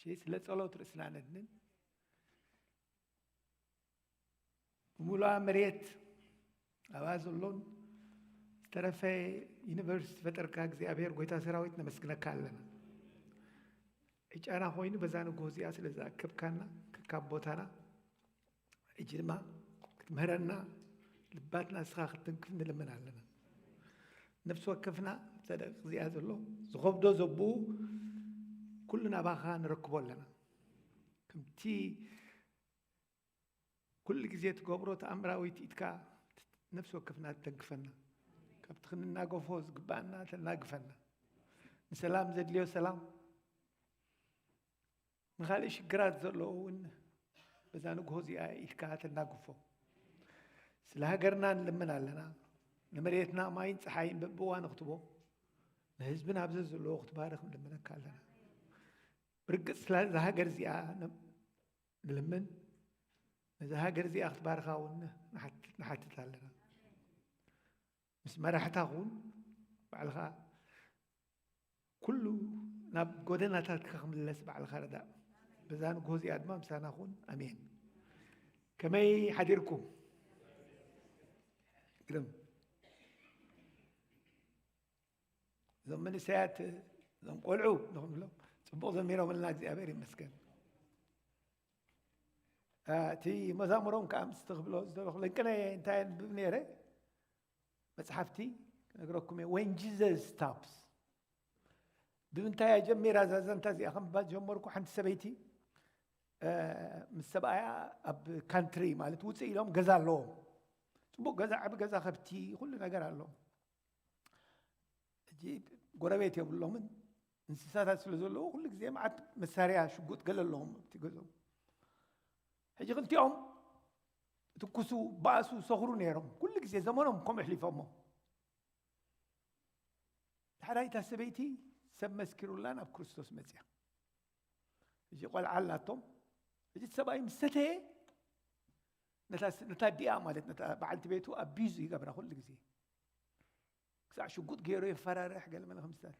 እሺ፣ ስለ ጸሎት ርእስና ነድንን። ብምሉኣ መሬት ኣብኣ ዘሎን ዝተረፈ ዩኒቨርስ ዝፈጠርካ እግዚኣብሔር፣ ጎይታ ሰራዊት፣ ነመስግነካ ኣለና። ዕጫና ኮይኑ በዛ ንግሆ እዚኣ ስለ ዝኣከብካና ከካብ ቦታና፣ ሕጂ ድማ ክትምህረና፣ ልባትና ንስኻ ክትትንክፍ ንልምን ኣለና። ነፍሲ ወከፍና ኣብዛ ደቂቕ እዚኣ ዘሎ ዝኸብዶ ዘብኡ ኩሉ ናባኻ ንረክቦ ኣለና። ከምቲ ኩሉ ግዜ ትገብሮ ተኣምራዊት ኢድካ ነፍሲ ወከፍና ትተንክፈና። ካብቲ ክንናገፎ ዝግባኣና ተናግፈና። ንሰላም ዘድልዮ ሰላም፣ ንኻልእ ሽግራት ዘለዎ እውን በዛ ንግሆ እዚኣ ኢድካ ተናግፎ። ስለ ሃገርና ንልምን ኣለና። ንመሬትና ማይን ጸሓይን በብእዋኑ ክትቦ፣ ንህዝብና ኣብዚ ዘለዎ ክትባርኽ ንልምነካ ኣለና። ብርግጽ ስለ እዛ ሃገር እዚኣ ን-፣ ንልምን፣ ነዛ ሃገር እዚኣ ክትባርኻ እውን ንሓት-፣ ንሓትት ኣለና። ምስ መራሕታ እውን ባዕልኻ ኩሉ ናብ ጎደናታትካ ክምለስ ባዕልኻ ርዳእ። በዛ ንግሆ እዚኣ ድማ ምሳና ኩን። ኣሜን። ከመይ ሓዲርኩም? ግርም። እዞም መንእሰያት፣ እዞም ቆልዑ ንኽንብሎም ጽቡቕ ዘሚሮምልና፣ እግዚኣብሔር ይመስገን። እ፣ እቲ መዛሙሮም ከኣ ምስቲ ክብሎ ዝደለኹ፣ ለንቅነ እንታይ ኣንብብ ነይረ? መጽሓፍቲ ክነግረኩም እየ። When Jesus Stops። ብምንታይ እያ ጀሚራ እዛ ዛንታ እዚኣ? ከም ባ-፣ ጀመርኩ፣ ሓንቲ ሰበይቲ፣ እ፣ ምስ ሰብኣያ ኣብ ካንትሪ፣ ማለት ውፅእ ኢሎም ገዛ ኣለዎም። ጽቡቕ ገዛ፣ ዓቢ ገዛ፣ ከብቲ፣ ኩሉ ነገር ኣለዎም። ሕጂ ጎረቤት የብሎምን፣ እንስሳታት ስለ ዘለዎ ኩሉ ግዜ መዓት መሳርያ፣ ሽጉጥ ገለ ኣለዎም ኣብቲ ገዝኦም። ሕጂ ክልቲኦም ትኩሱ፣ ባእሱ፣ ሰኽሩ ነይሮም። ኩሉ ግዜ ዘመኖም ከምኡ ኣሕሊፎሞ። ዳሕራይ እታ ሰበይቲ ሰብ መስኪሩላ ናብ ክርስቶስ መጽያ። ሕጂ ቆልዓ ኣላቶም። ሕጂ እቲ ሰብኣይ ምስ ሰተየ ነታ ስ-፣ ነታ ኣዲኣ፣ ማለት ነታ በዓልቲ ቤቱ ኣቢዩዝ ይገብራ ኩሉ ግዜ። ክሳዕ ሽጉጥ ገይሩ የፈራርሕ፣ ገለ መለ ከምስታት።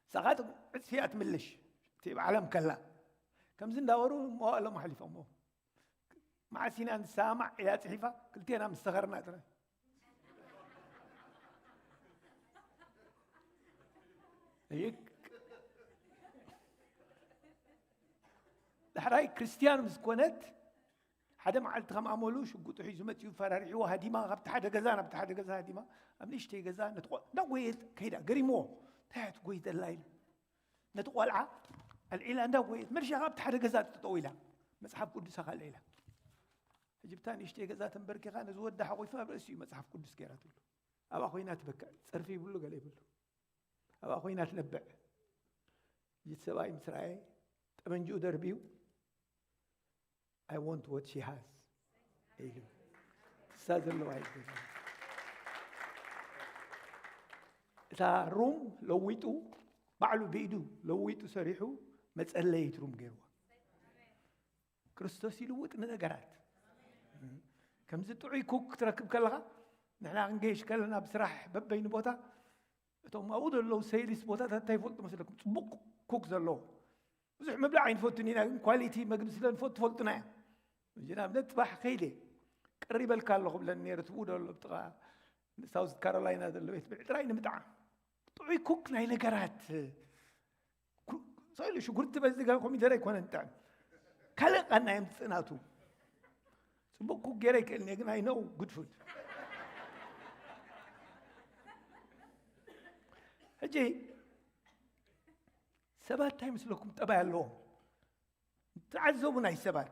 ንሳ ኸኣ ዕጽፊ እያ ትምልሽ፣ እቲ ዓለም ከላ። ከምዚ እንዳበሩ መዋእሎም ኣሕሊፎሞ። መዓስ ኢና ንሰማማዕ ኢላ ጽሒፋ፣ ክልቴና ምስ ሰኸርና ጥራይ። እይ-፣ ዳሕራይ ክርስትያን ምስ ኮነት፣ ሓደ መዓልቲ ከም ኣመሉ ሽጉጡ ሒዙ መጺኡ፣ ፈራሪሕዎ፣ ሃዲማ፣ ካብቲ ሓደ ገዛ ናብቲ ሓደ ገዛ ሃዲማ፣ ኣብ ንእሽተይ ገዛ ነቲ ቆ-፣ እንዳጎየት ከይዳ፣ ገሪምዎ። እንታይ እያ ትጎይ ዘላ ኢሉ። ነቲ ቆልዓ ኣልዒላ እንዳጎየት፣ መልሻ ካብቲ ሓደ ገዛ ጠጠው ኢላ፣ መጽሓፍ ቅዱሳ ካልዒላ። ሕጂ ብታ ንእሽተይ ገዛ ተንበርኪኻ ነዚ ወዳ ሓቑፋ ኣብ ርእሲኡ መጽሓፍ ቅዱስ ገይራትሉ። ኣብኣ ኮይና ትበክዕ። ጸርፊ ይብሉ፣ ገለ ይብሉ። ኣብኣ ኮይና ትነብዕ። ሕጂ እቲ ሰብኣይ ምስ ረኣየ፣ ጠመንጅኡ ደርብዩ፣ "I want what she has" ኢሉ። ንሳ ዘለዋ ይገዛ። እታ ሩም ለዊጡ፣ ባዕሉ ብኢዱ ለዊጡ ሰሪሑ፣ መጸለይት ሩም ገይርዋ። ክርስቶስ ይልውጥ ንነገራት። ከምዚ ጥዑይ ኩክ ክትረክብ ከለኻ፣ ንሕና ክንገይሽ ከለና ብስራሕ በበይኑ ቦታ፣ እቶም ኣብኡ ዘለዉ ሴልስ ቦታታት እንታይ ይፈልጡ መስለኩም? ጽቡቕ ኩክ ዘለዎ። ብዙሕ ምብላዕ ኣይንፈቱን ኢና፣ ግን ኳሊቲ መግቢ ስለ ንፈቱ ትፈልጡና እያ። ሕጂ ንኣብነት ጽባሕ ከይደ ቀሪበልካ ኣለኹ ብለኒ ነይሩ፣ እቲ ብኡ ዘሎ ኣብ ጥቓ ሳውዝ ካሮላይና ዘሎ ቤት ብልዒ ጥራይ ንምጥዓም። ጥዑይ ኩክ ናይ ነገራት ኩ-፣ ሰው ኢሉ ሽጉርቲ በዚ ገለ ኮሚደረ ኣይኮነን ጥዕም። ካልእ ቃና የምጽእ ናቱ። ጽቡቕ ኩክ ገይረ ይክእልኒ እየ፣ ግን I know good food። ሕጂ ሰባት እንታይ ምስለኩም ጠባይ ኣለዎም? ተዓዘቡ ናይ ሰባት።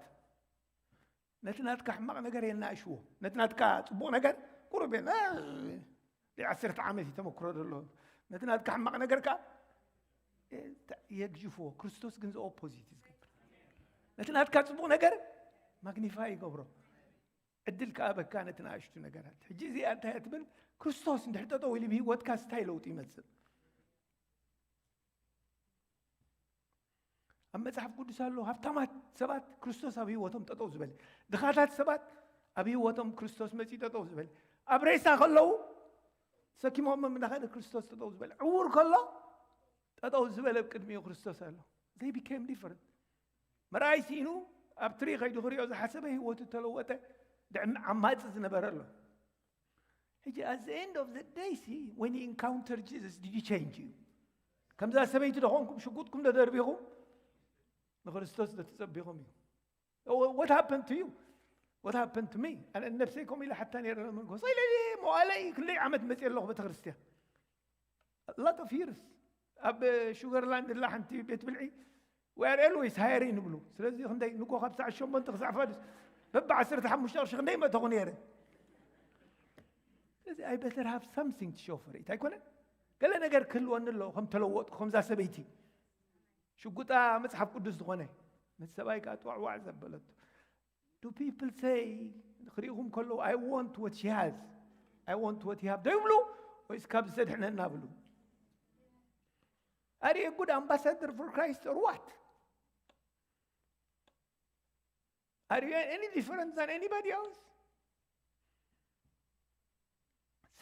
ነቲ ናትካ ሕማቕ ነገር የናእሽዎ። ነቲ ናትካ ጽቡቕ ነገር ቁሩብ የና-፣ እ፣ ዓሰርተ ዓመት እዩ ተመክሮ ዘሎ። ነቲ ናትካ ሕማቕ ነገር ከኣ፣ እ፣ ተ-፣ የግጅፍዎ። ክርስቶስ ግን the opposite እዩ ዝገብር። ነቲ ናትካ ጽቡቕ ነገር ማግኒፋይ ይገብሮ። ዕድል ከኣ በካ ነቲ ንኣሽቱ ነገራት። ሕጂ እዚኣ እንታይ እያ ትብል? ክርስቶስ እንድሕር ጠጠው ኢሉ ብህይወትካ ስታይ ለውጢ ይመጽእ። ኣብ መጽሓፍ ቅዱስ ኣሎ፣ ሃብታማት ሰባት ክርስቶስ ኣብ ህይወቶም ጠጠው ዝበለ፣ ድኻታት ሰባት ኣብ ህይወቶም ክርስቶስ መጺኡ ጠጠው ዝበለ፣ ኣብ ሬሳ ከለዉ ሰኪሞም እናኸደ ክርስቶስ ጠጠው ዝበለ፣ ዕውር ከሎ ጠጠው ዝበለ ኣብ ቅድሚኡ ክርስቶስ ኣሎ። they became different. መርኣይ ሲኢኑ ኣብ ትሪ ከይዱ ክሪኦ ዝሓሰበ ህይወቱ ተለወጠ። ድዕሚ ዓማፂ ዝነበረ ኣሎ። ሕጂ at the end of the day ሲ when you encounter Jesus, did you change you? ከምዛ ሰበይቲ ዶ ኾንኩም ሽጉጥኩም ዶ ደርቢኹም ንክርስቶስ ዶ ተጸቢኹም እዩ? What happened to you? What happened to me? ኣነ ነብሰይ ከምኡ ኢለ ሓታ ነይረ። ለመንኮስ ኢለ መዋለይ ክንደይ ዓመት መፅእ ኣለኹ ቤተክርስትያን? A lot of years ኣብ ሹገርላንድ ላ ሓንቲ ቤት ብልዒ we are always hiring ይብሉ። ስለዚ ክንደይ ንጎ ካብ ሰዓት ሸሞንተ ክሳዕ ፋዱስ በብ ዓሰርተ ሓሙሽተ ቅርሺ ክንደይ መእተኹ ነይረ። ስለዚ I better have something to show for it ኣይኮነ? ገለ ነገር ክህልወኒ ኣለዎ ከም ተለወጥኩ ከምዛ ሰበይቲ ሽጉጣ መጽሓፍ ቅዱስ ዝኾነ ምስ ሰብኣይ ከዓ ጥዋዕዋዕ ዘበለቱ። Do people say ክሪእኹም ከለዉ I want what she has, I want what you have ዶ ይብሉ? ወይስ ካብ ዝተድሕነና ብሉ? Are you a good ambassador for Christ or what? Are you any different than anybody else?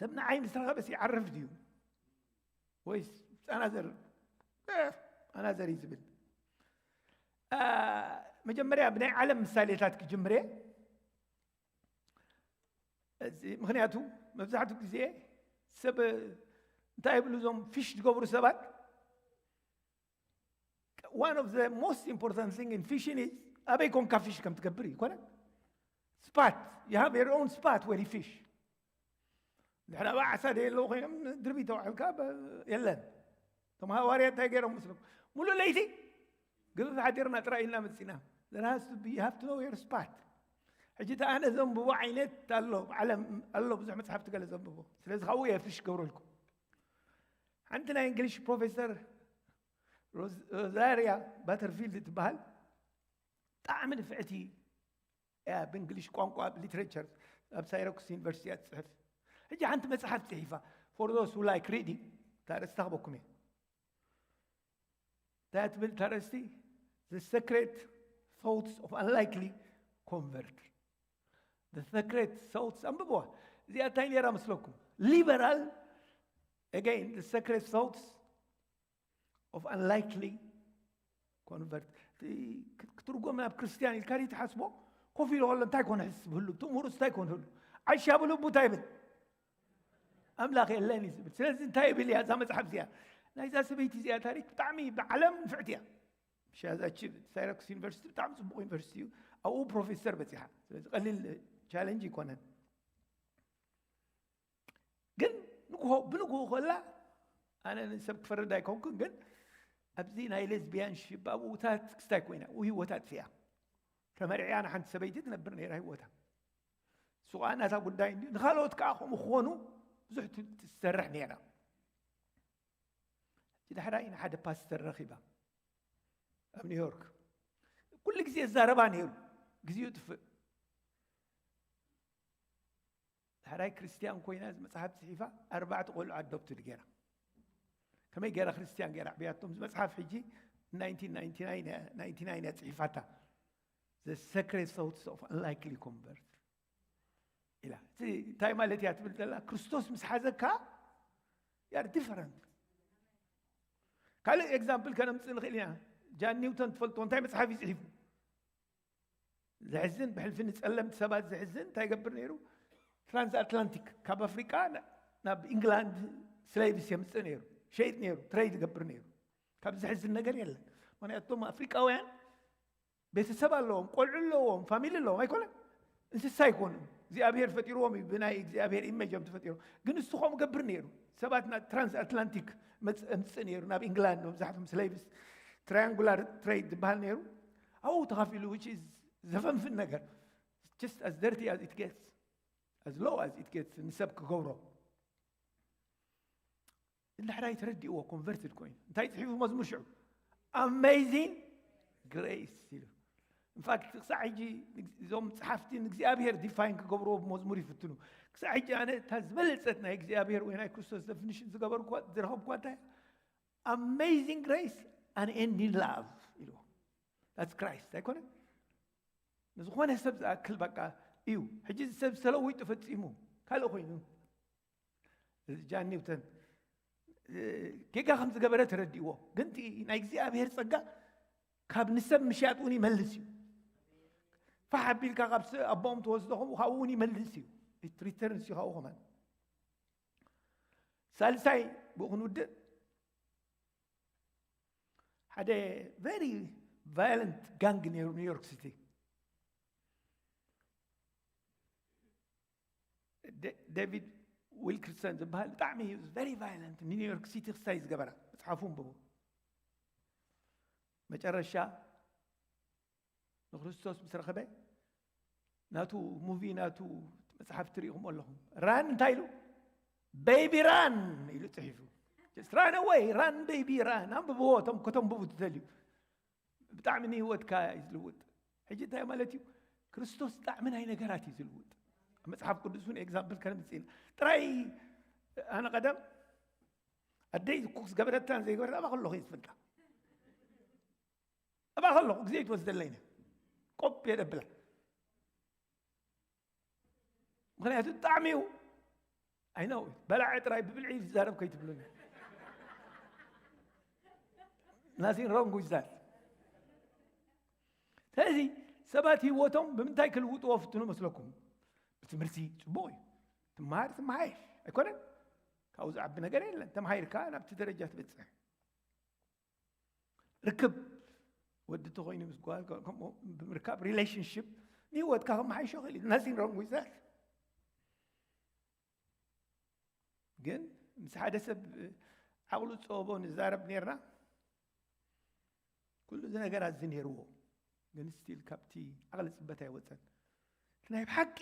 ሰብ ንዓይ ምስ ረኸበስ ይዓርፍ ድዩ ወይስ ኣናዘር ኣናዘር እዩ ዝብል? መጀመርያ ብናይ ዓለም ምሳሌታት ክጅምር እየ። ምክንያቱ መብዛሕትኡ ግዜ ሰብ እንታይ ይብሉ እዞም ፊሽ ዝገብሩ ሰባት? One of the most important thing in fishing is ኣበይ ኮንካ ፊሽ ከም ትገብር እዩ ኮነ? Spot, you have your own spot where you fish. ድሕሪ ኣብ ዓሳ ደየለዉ ኮይኖም ድርቢ ተባዕልካ የለን። እቶም ሃዋርያ እንታይ ገይሮም ምስሉ ሙሉእ ለይቲ ግብብ ሓዲርና ጥራይ ኢልና መፂና። There has to be, you have to know your spot. ሕጂ እቲ ኣነ ዘንብቦ ዓይነት ኣሎ ዓለም ኣሎ ብዙሕ መፅሓፍቲ ገለ ዘንብቦ ስለዚ ካብኡ እየ ፊሽ ገብረልኩም። ሓንቲ ናይ እንግሊሽ ፕሮፌሰር ሮዛርያ ባተርፊልድ ትበሃል። ብጣዕሚ ንፍዕቲ እያ ብእንግሊሽ ቋንቋ ብ ሊትሬቸር ኣብ ሳይረኩስ ዩኒቨርሲቲ እያ ትፅሕፍ። ሕጂ ሓንቲ መፅሓፍ ፅሒፋ for those who like reading ታርእስታ ክበኩም እየ። እንታይ ትብል ታርእስቲ? The Secret Thoughts of Unlikely Convert. The Secret Thoughts ኣንብብዋ። እዚኣ እንታይ ነራ መስለኩም? Liberal again, The Secret Thoughts of Unlikely Convert ክትርጎም ናብ ክርስትያን ኢልካ ትሓስቦ? ኮፍ ኢሉ ከሎ እንታይ ኮን ሕስብ ህሉ ትእምሩስ እንታይ ኮን ህሉ? ዓሻ ብልቡ እንታይ ብል ኣምላኽ የለን እዩ ዝብል። ስለዚ እንታይ ይብል እያ እዛ መፅሓፍ እዚኣ? ናይዛ ሰበይቲ እዚኣ ታሪክ ብጣዕሚ ብዓለም ንፍዕቲ እያ። ሻዛቺ ሳይረክስ ዩኒቨርሲቲ ብጣዕሚ ፅቡቅ ዩኒቨርሲቲ እዩ። ኣብኡ ፕሮፌሰር በፂሓ። ስለዚ ቀሊል ቻለንጅ ይኮነን። ግን ንግሆ ብንግሆ ከላ ኣነ ንሰብ ክፈርድ ኣይኮንኩን፣ ግን ኣብዚ ናይ ሌዝቢያን ሽባብኡታት ክስታይ ኮይና ህይወታ ኣጥፊኣ። ተመርዕያ ንሓንቲ ሰበይቲ ትነብር ነይራ ህይወታ። ሱቓ ናታ ጉዳይ እንዲ ንኻልኦት ከዓ ከምኡ ክኾኑ ብዙሕ ትሰርሕ ነይራ። ሕጂ ዳሕራይ ንሓደ ፓስተር ረኺባ ኣብ ኒውዮርክ። ኩሉ ግዜ ዛረባ ነይሩ፣ ግዜኡ ጥፍእ። ዳሕራይ ክርስትያን ኮይና እዚ መፅሓፍ ፅሒፋ ኣርባዕተ ቆልዑ ኣዶፕትድ ገይራ። ከመይ ገይራ ክርስትያን ገይራ ዕብያቶም? እዚ መፅሓፍ ሕጂ ናይንቲን ናይንቲ ናይን እያ ፅሒፋታ። The Secret Thoughts of Unlikely Convert ኢላ። እቲ እንታይ ማለት እያ ትብል ዘላ? ክርስቶስ ምስ ሓዘካ you are different። ካልእ ኤግዛምፕል ከነምፅእ ንኽእል ኢና። ጃን ኒውተን ትፈልጥዎ እንታይ መፅሓፍ እዩ ፅሒፉ? ዘሕዝን ብሕልፊ ንፀለምቲ ሰባት ዘሕዝን እንታይ ይገብር ነይሩ? ትራንስኣትላንቲክ ካብ ኣፍሪቃ ናብ ኢንግላንድ ስሌቭስ የምፅእ ነይሩ፣ ሸይጥ ነይሩ፣ ትሬድ ይገብር ነይሩ። ካብ ዘሕዝን ነገር የለን። ምክንያቱ እቶም ኣፍሪቃውያን ቤተሰብ ኣለዎም፣ ቆልዑ ኣለዎም፣ ፋሚሊ ኣለዎም ኣይኮነን? እንስሳ ኣይኮኑን። እግዚኣብሔር ፈጢርዎም እዩ፣ ብናይ እግዚኣብሔር ኢሜጅ እዮም ተፈጢሮም። ግን እሱ ከምኡ ገብር ነይሩ። ሰባት ናብ ትራንስ ኣትላንቲክ መጽ- እምጽእ ነይሩ፣ ናብ ኢንግላንድ መብዛሕትኦም ስሌቭስ ትራያንጉላር ትሬድ ዝበሃል ነይሩ። ኣብኡ ተኻፊሉ which is ዘፈንፍን ነገር just as dirty as it gets, as low as it gets ንሰብ ክገብሮ። እንድሕራይ ተረዲእዎ ኮንቨርትድ ኮይኑ እንታይ ጽሒፉ መዝሙር ሽዑ ኣሜዚንግ ግሬስ ኢሉ። ኢንፋክት ክሳዕ ሕጂ እዞም ጸሓፍቲ ንእግዚኣብሔር ዲፋይን ክገብርዎ ብመዝሙር ይፍትኑ። ክሳዕ ሕጂ ኣነ እታ ዝበለጸት ናይ እግዚኣብሔር ወይ ናይ ክርስቶስ ደፍኒሽን ዝገበርኳ ዝረኸብኳ እንታይ ኣሜዚንግ ግሬስ ኣን ኤንዲንግ ላቭ ኢልዎ። ዳትስ ክራይስት ኣይኮነ? ንዝኾነ ሰብ ዝኣክል በቃ እዩ። ሕጂ እዚ ሰብ ዝተለዊጡ ፈጺሙ ካልእ ኮይኑ እዚ ጃን ኒውተን ጌጋ ከም ዝገበረ ተረዲእዎ። ግን እቲ ናይ እግዚኣብሔር ጸጋ ካብ ንሰብ ምሻጥ እውን ይመልስ እዩ። ፋሕ ኣቢልካ ካብ ስ-፣ ኣቦኦም ትወስዶ ከምኡ ካብኡ እውን ይመልስ እዩ። It returns you ካብኡ ከማን። ሳልሳይ ብኡ ክንውድእ፣ ሓደ very violent gang ነይሩ ኒውዮርክ ሲቲ። ደ-፣ ዴቪድ ዊልክርሰን ዝበሃል ብጣዕሚ very violent፣ ንኒውዮርክ ሲቲ ክስታይ ዝገበራ። መጽሓፉ እንብቡ። መጨረሻ ንክርስቶስ ምስ ረኸበ፣ ናቱ ሙቪ፣ ናቱ መጽሓፍ ትሪኢኹም ኣለኹም። ራን እንታይ ኢሉ? ቤቢ ራን ኢሉ ጽሒፉ። Just run away, run baby run። ኣንብብዎ፣ እቶም ከተንብቡ ትደልዩ። ብጣዕሚ ንህይወትካ እዩ ዝልውጥ። ሕጂ እንታይ ማለት እዩ? ክርስቶስ ጣዕሚ ናይ ነገራት እዩ ዝልውጥ። ኣብ መጽሓፍ ቅዱስ እውን ኤግዛምፕል ከነምጽእ ኢና። ጥራይ ኣነ ቀደም ኣደይ ኩክስ ገበረታን ዘይገበረታ ኣባ ከለኹ እየ ዝፈልጣ። ኣባ ከለኹ ግዜ ትወስደለይ ነይ። ቆብ እየ ደብላ። ምኽንያቱ ጣዕሚ እዩ። ኣይ ነው በላዐ ጥራይ ብብልዒ ዝዛረብ ከይትብሉኒ። Nothing wrong with that። ስለዚ ሰባት ህይወቶም ብምንታይ ክልውጥዎ ፍትኑ መስለኩም? ብትምህርቲ ጽቡቕ እዩ። ትመሃር ትመሃየሽ ኣይኮነን? ካብኡ ዝዓቢ ነገር የለን። ተመሃይርካ ናብቲ ደረጃ ትበጽሕ። ርክብ ወዲ ተኾይኑ ምስ ጓል ከ-፣ ከምኡ ብምርካብ ሪሌሽንሽፕ ንህይወትካ ከመሓይሾ ይኽእል እዩ። Nothing wrong with that። ግን ምስ ሓደ ሰብ ዓቕሉ ዝጸበቦ ንዛረብ ኔርና፣ ኩሉ እዚ ነገራት እዚ ኔርዎ፣ ግን ስቲል ካብቲ ዓቕሊ ጽበት ኣይወጸን። እቲ ናይ ብሓቂ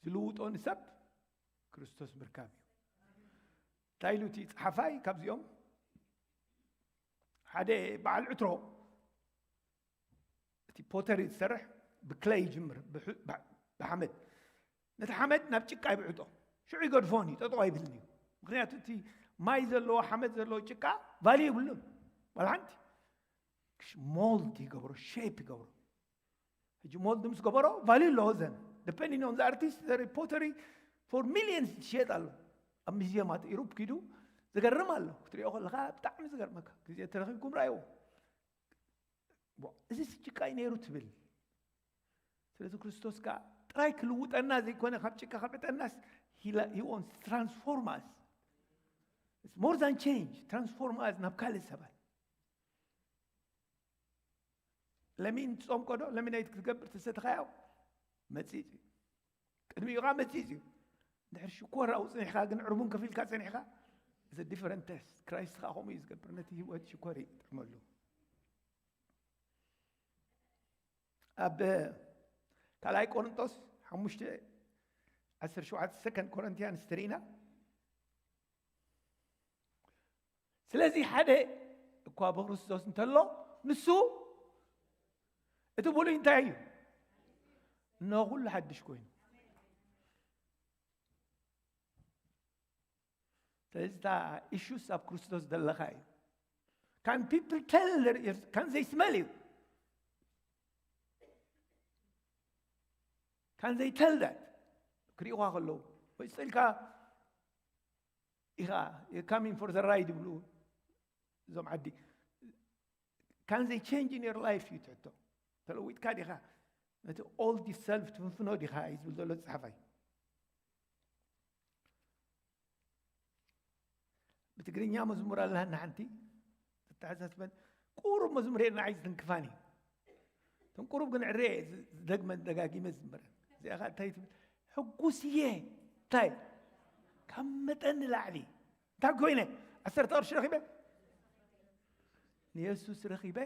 ዝልውጦ ንሰብ ክርስቶስ ምርካብ እዩ። እንታይ ኢሉ እቲ ጸሓፋይ ካብዚኦም? ሓደ በዓል ዕትሮ፣ እቲ ፖተሪ ዝሰርሕ ብክለይ ይጅምር፣ ብሕ-፣ ብ-፣ ብሓመድ። ነቲ ሓመድ ናብ ጭቃ ይብዕጦ። ሽዑ ይገድፎን እዩ፣ ጠጠው ኣይብልን እዩ። ምኽንያቱ እቲ ማይ ዘለዎ፣ ሓመድ ዘለዎ ጭቃ ቫልዩ የብሉን። ዋላ ሓንቲ። ሞልድ ይገብሮ፣ ሼፕ ይገብሮ። ሕጂ ሞልድ ምስ ገበሮ ቫልዩ ኣለዎ ዘን። Depending on the artist, the pottery for millions ትሸየጥ ኣሎ። ኣብ ሙዚየማት ኢሮፕ ኪዱ ዝገርም ኣሎ። ክትሪኦ ከለኻ ብጣዕሚ ዝገርመካ። ግዜ ተረኺብኩም ራእይዎ። ዋ፣ እዚ ጭቃ እዩ ነይሩ ትብል። ስለዚ ክርስቶስ ከኣ ጥራይ ክልውጠና ዘይኮነ ካብ ጭቃ ከብዕጠናስ he la-, he wants to transform us. It's more than change, transform us ናብ ካልእ ሰባት። ለሚን ትጾምቆ ዶ? ለሚናይት ክትገብር ተሰተኻዮ መጺጽ እዩ። ቅድሚኡ ኸዓ መጺጽ እዩ። እንድሕር ሽኮር ኣብኡ ጽኒሕካ ግን ዕርቡን ከፊልካ ጸኒሕካ፣ it's a different test። ክራይስት ኸዓ ከምኡ እዩ ዝገብር። ነቲ ህይወት ሽኮር ይጥዕመሉ። ኣብ ካልኣይ ቆሮንጦስ ሓሙሽተ ዓሰርተ ሸውዓተ፣ ሰከንድ ኮረንቲያንስ ትርኢና። ስለዚ ሓደ እኳ ብክርስቶስ እንተሎ፣ ንሱ እቲ ብሉይ እንታይ እዩ? እነሆ ኩሉ ሓድሽ ኮይኑ። ስለዚ እታ ኢሹስ ኣብ ክርስቶስ ዘለኻ እዩ። Can people tell their ears? Can they smell you? Can they tell that? ክሪእኻ ከለዉ ወይ ስልካ ኢኻ፣ you're coming for the ride ይብሉ እዞም ዓዲ። Can they change in your life እዩ ትሕቶ። ተለዊጥካ ዲኻ? ነቲ ኦልድ ሰልፍ ትፍንፍኖ ዲኻ እዩ ዝብል ዘሎ ጸሓፋይ። ብትግርኛ መዝሙር ኣለና ሓንቲ ተተሓሳስበን፣ ቁሩብ መዝሙር የና ዓይዚ ትንክፋኒ። እተን ቁሩብ ግን ዕረ ዝደግመን ደጋጊመ ዝዝምረን። እዚኣ ኸዓ እንታይ ትብል? ሕጉስ እየ። እንታይ? ካብ መጠን ንላዕሊ። እንታይ ኮይነ? ዓሰርተ ቅርሺ ረኺበ? ንየሱስ ረኺበ?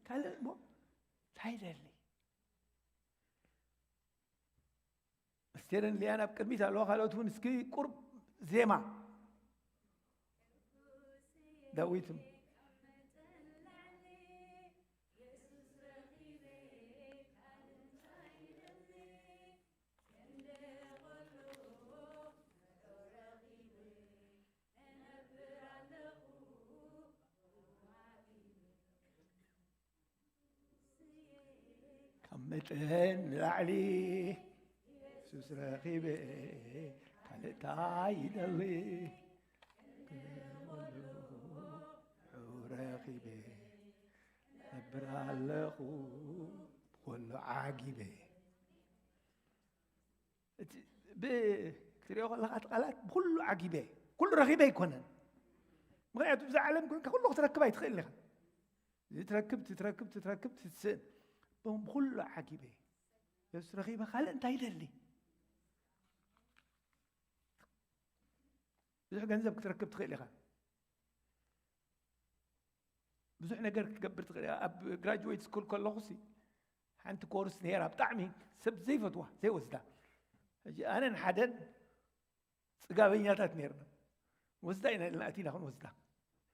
ካልእ እሞ እንታይ ደሊ? ኣስቴርን ሊያን ኣብ ቅድሚት ኣለዋ። ካልኦት እውን እስኪ ቁርብ ዜማ ዳዊት። ካብ መጠን ንላዕሊ የሱስ ረኺበ፣ ካልእ እንታይ ይደሊ? ኩሉ ኣለኹ ብኹሉ ዓጊበ። እቲ ብ-፣ ክትሪኦ ከለኻ እቲ ቃላት ብኹሉ ዓጊበ፣ ኩሉ ረኺበ ኣይኮነን። ምኽንያቱ ብዛ ዓለም ኮንካ ኩሉ ክትረክብ ኣይትኽእል ኢኻ። እዚ ትረክብ፣ ትትረክብ፣ ትትረክብ፣ ትትስእን። ብኹሉ ዓጊበ። የሱስ ረኺበ ካልእ እንታይ ይደሊ? ብዙሕ ገንዘብ ክትረክብ ትኽእል ኢኻ። ብዙሕ ነገር ክትገብር ትኽእል ኢኻ። ኣብ ግራጁዌት ስኩል ከለኹሲ ሓንቲ ኮርስ ነይራ ብጣዕሚ ሰብ ዘይፈትዋ፣ ዘይወስዳ። ሕጂ ኣነን ሓደን ጽጋበኛታት ነይርና። ወስዳ ኢና ኢልና ኣቲና ክንወስዳ።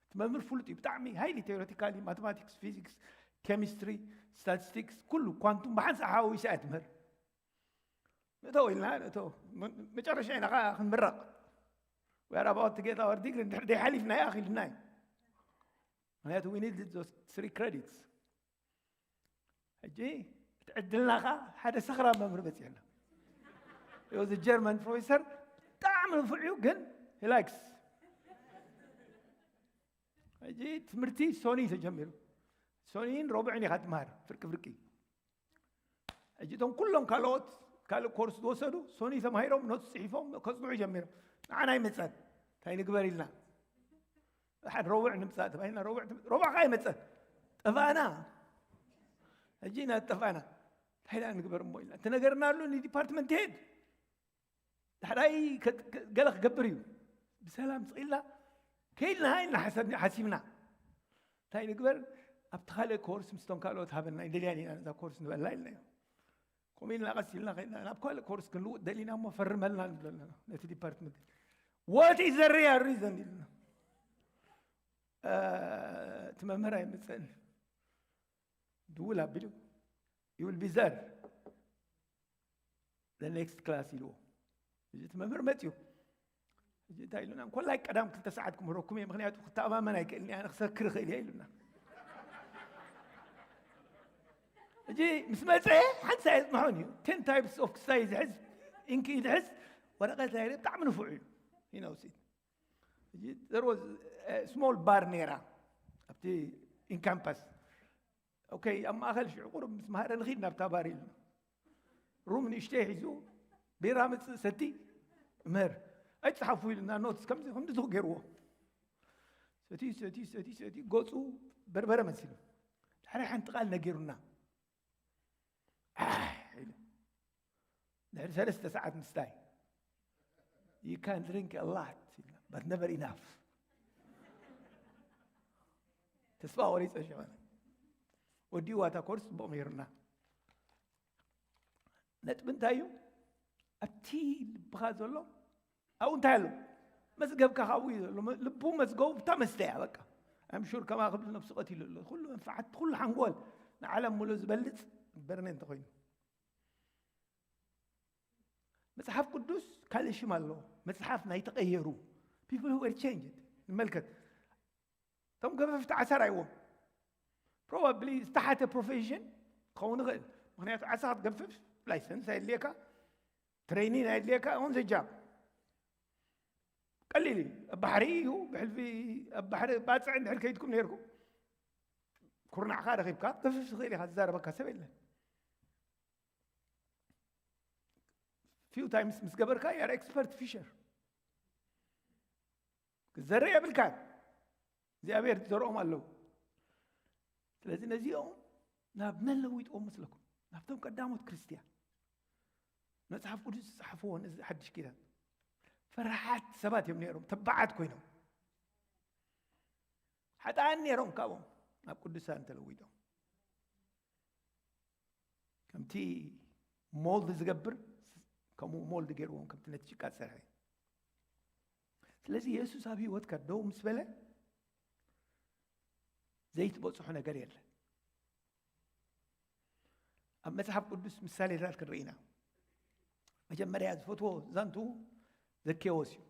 እቲ መምህር ፍሉጥ እዩ፣ ብጣዕሚ ሃይሊ ቴዎሬቲካሊ፣ ማቴማቲክስ፣ ፊዚክስ፣ ኬሚስትሪ፣ ስታቲስቲክስ፣ ኩሉ ኳንቱም ብሓንሳእ ሓዋዊሳ እያ ትምህር። ንእቶ ኢልና ንእቶ፣ መ-፣ መጨረሻ ኢና ኸዓ ክንምረቕ። We are about to get our degree፣ እንድሕር ደይሓሊፍና እያ ኣኺልና እዩ። ምኽንያቱ we need those three credits። ሕጂ እቲ ዕድልና ኸዓ ሓደ ሰኽራም መምህር በፂሑና። He was a German professor፣ ብጣዕሚ ንፉዕ እዩ፣ ግን he likes። ሕጂ ትምህርቲ ሶኒ ተጀሚሩ። ሶኒን ረቡዕን ኢኻ ትምሃር፣ ፍርቂ ፍርቂ። ሕጂ እቶም ኩሎም ካልኦት ካልእ ኮርስ ዝወሰዱ ሶኒ ተማሂሮም ኖትስ ጽሒፎም ከጽንዑ ጀሚሮም። ንዓና ኣይመጸን። እንታይ ንግበር ኢልና። ሓደ ረቡዕ ንምጻእ ተባሂልና፣ ረቡዕ ትም-፣ ረቡዕ ከኣ ኣይመጸን። ጠፋእና። ሕጂ ኢና ጠፋእና። እንታይ ደኣ ንግበር እሞ ኢልና። እቲ ነገርና ኣሎ ንዲፓርትመንት ሄድ። ዳሕራይ ከ-፣ ከ-፣ ገለ ክገብር እዩ። ብሰላም ስቕ ኢልና ከይድና ኢልና ሓሰብና፣ ሓሲብና። እንታይ ንግበር? ኣብቲ ካልእ ኮርስ ምስቶም ካልኦት ሃበና፣ ኣይደልያን ኢና ነዛ ኮርስ ንበላ ኢልናዮ። ከምኡ ኢልና ቀስ ኢልና ከይድና፣ ናብ ካልእ ኮርስ ክንልውጥ ደሊና እሞ ፈርመልና ንብሎ ኣለና ነቲ ዲፓርትመንት። What is the real reason? ኢልና። እ፣ እቲ መምህር ኣይመጸእን። ድውል ኣቢሉ፣ "You will be there the next class" ኢልዎ። እዚ እቲ መምህር መጽዩ። እዚ እንታይ ኢሉና? እንኮላይ ቀዳም ክልተ ሰዓት ክምህረኩም እየ፣ ምኽንያቱ ክተኣማመን ኣይክእልን እየ፣ ኣነ ክሰክር እኽእል እየ ኢሉና። እዚ ምስ መጸ ሓንሳእ የጽንሖን እዩ። ቴን ታይፕስ ኦፍ ክስታይ ዝሕዝ፣ ኢንኪ ዝሕዝ፣ ወረቐት ናይ ብጣዕሚ ንፉዕ እዩ። He knows it። እዚ there was a small bar ነይራ ኣብቲ ኢን ካምፓስ። ኦኬ፣ ኣብ ማእኸል ሽዑ ቁሩብ ምስ መሃረ ንኺድ ናብታ ባር ኢሉና። ሩም ንእሽተይ ሒዙ ቢራ ምጽእ ሰቲ ምህር። ኣይትጽሓፉ ኢሉና ኖትስ ከምዚ ከምዚ ገይርዎ። ሰቲ፣ ሰቲ፣ ሰቲ፣ ሰቲ፣ ገጹ በርበረ መሲሉ። ድሕሪ ሓንቲ ቃል ነጊሩና። ኣሕ ኢሉ። ድሕሪ ሰለስተ ሰዓት ምስታይ፣ "You can drink a lot, but never enough." ተስፋ ቆሪጸ ሽዑ። ወዲእዋ እታ ኮርስ ጽቡቕ መሂሩና። ነጥቢ እንታይ እዩ? ኣብቲ ልብኻ ዘሎ ኣብኡ እንታይ ኣሎ? መዝገብካ ካብኡ እዩ ዘሎ። መ-፣ ልቡ መዝገቡ ብታ መስተ እያ በቃ። I'm sure ከማ ክብል ነብሱ ቀቲሉ ኣሎ። ኩሉ መንፈዓት፣ ኩሉ ሓንጎል ንዓለም ሙሉእ ዝበልጽ በርነ እንተኾይኑ። መጽሓፍ ቅዱስ ካልእ ሽም ኣለዎ። መጽሓፍ ናይ ተቐየሩ፣ people who were changed። ንመልከት። እቶም ገፈፍቲ ዓሳ ርኣይዎም። Probably ዝተሓተ ፕሮፌሽን ክኸውን ይኽእል። ምኽንያቱ ዓሳ ክትገፍፍ ላይሰንስ ኣየድልየካ፣ ትሬኒን ኣየድልየካ፣ on the job። ቀሊል እዩ። ኣብ ባሕሪ እዩ፣ ብሕልፊ ኣብ ባሕሪ ባጽዕ እንድሕር ከይድኩም ነይርኩም፣ ኩርናዕካ ረኺብካ ክትገፍፍ ትኽእል ኢኻ፣ ዝዛረበካ ሰብ የለን። Few times ምስ ገበርካ you are expert fisher። ክትዘርእ የብልካን። እግዚኣብሔር ዝዘርኦም ኣለዉ። ስለዚ ነዚኦም ናብ መን ለዊጥዎም መስለኩም? ናብቶም ቀዳሞት ክርስትያን። መጽሓፍ ቅዱስ ዝጸሓፍዎ ነዚ ሓድሽ ኪዳን። ፈራሓት ሰባት እዮም ነይሮም፣ ተባዓት ኮይኖም። ሓጥኣን ነይሮም ካብኦም ናብ ቅዱሳን ተለዊጦም። ከምቲ ሞልድ ዝገብር ከምኡ ሞልድ ገይርዎም ከምቲ ነቲ ጭቃ ዝሰርሐ። ስለዚ የሱስ ኣብ ህይወትካ ደው ምስ በለ ዘይትበጽሖ ነገር የለን። ኣብ መጽሓፍ ቅዱስ ምሳሌታት ክንርኢ ኢና። መጀመርያ ዝፈትዎ ዛንቱ ዘኬዎስ እዩ።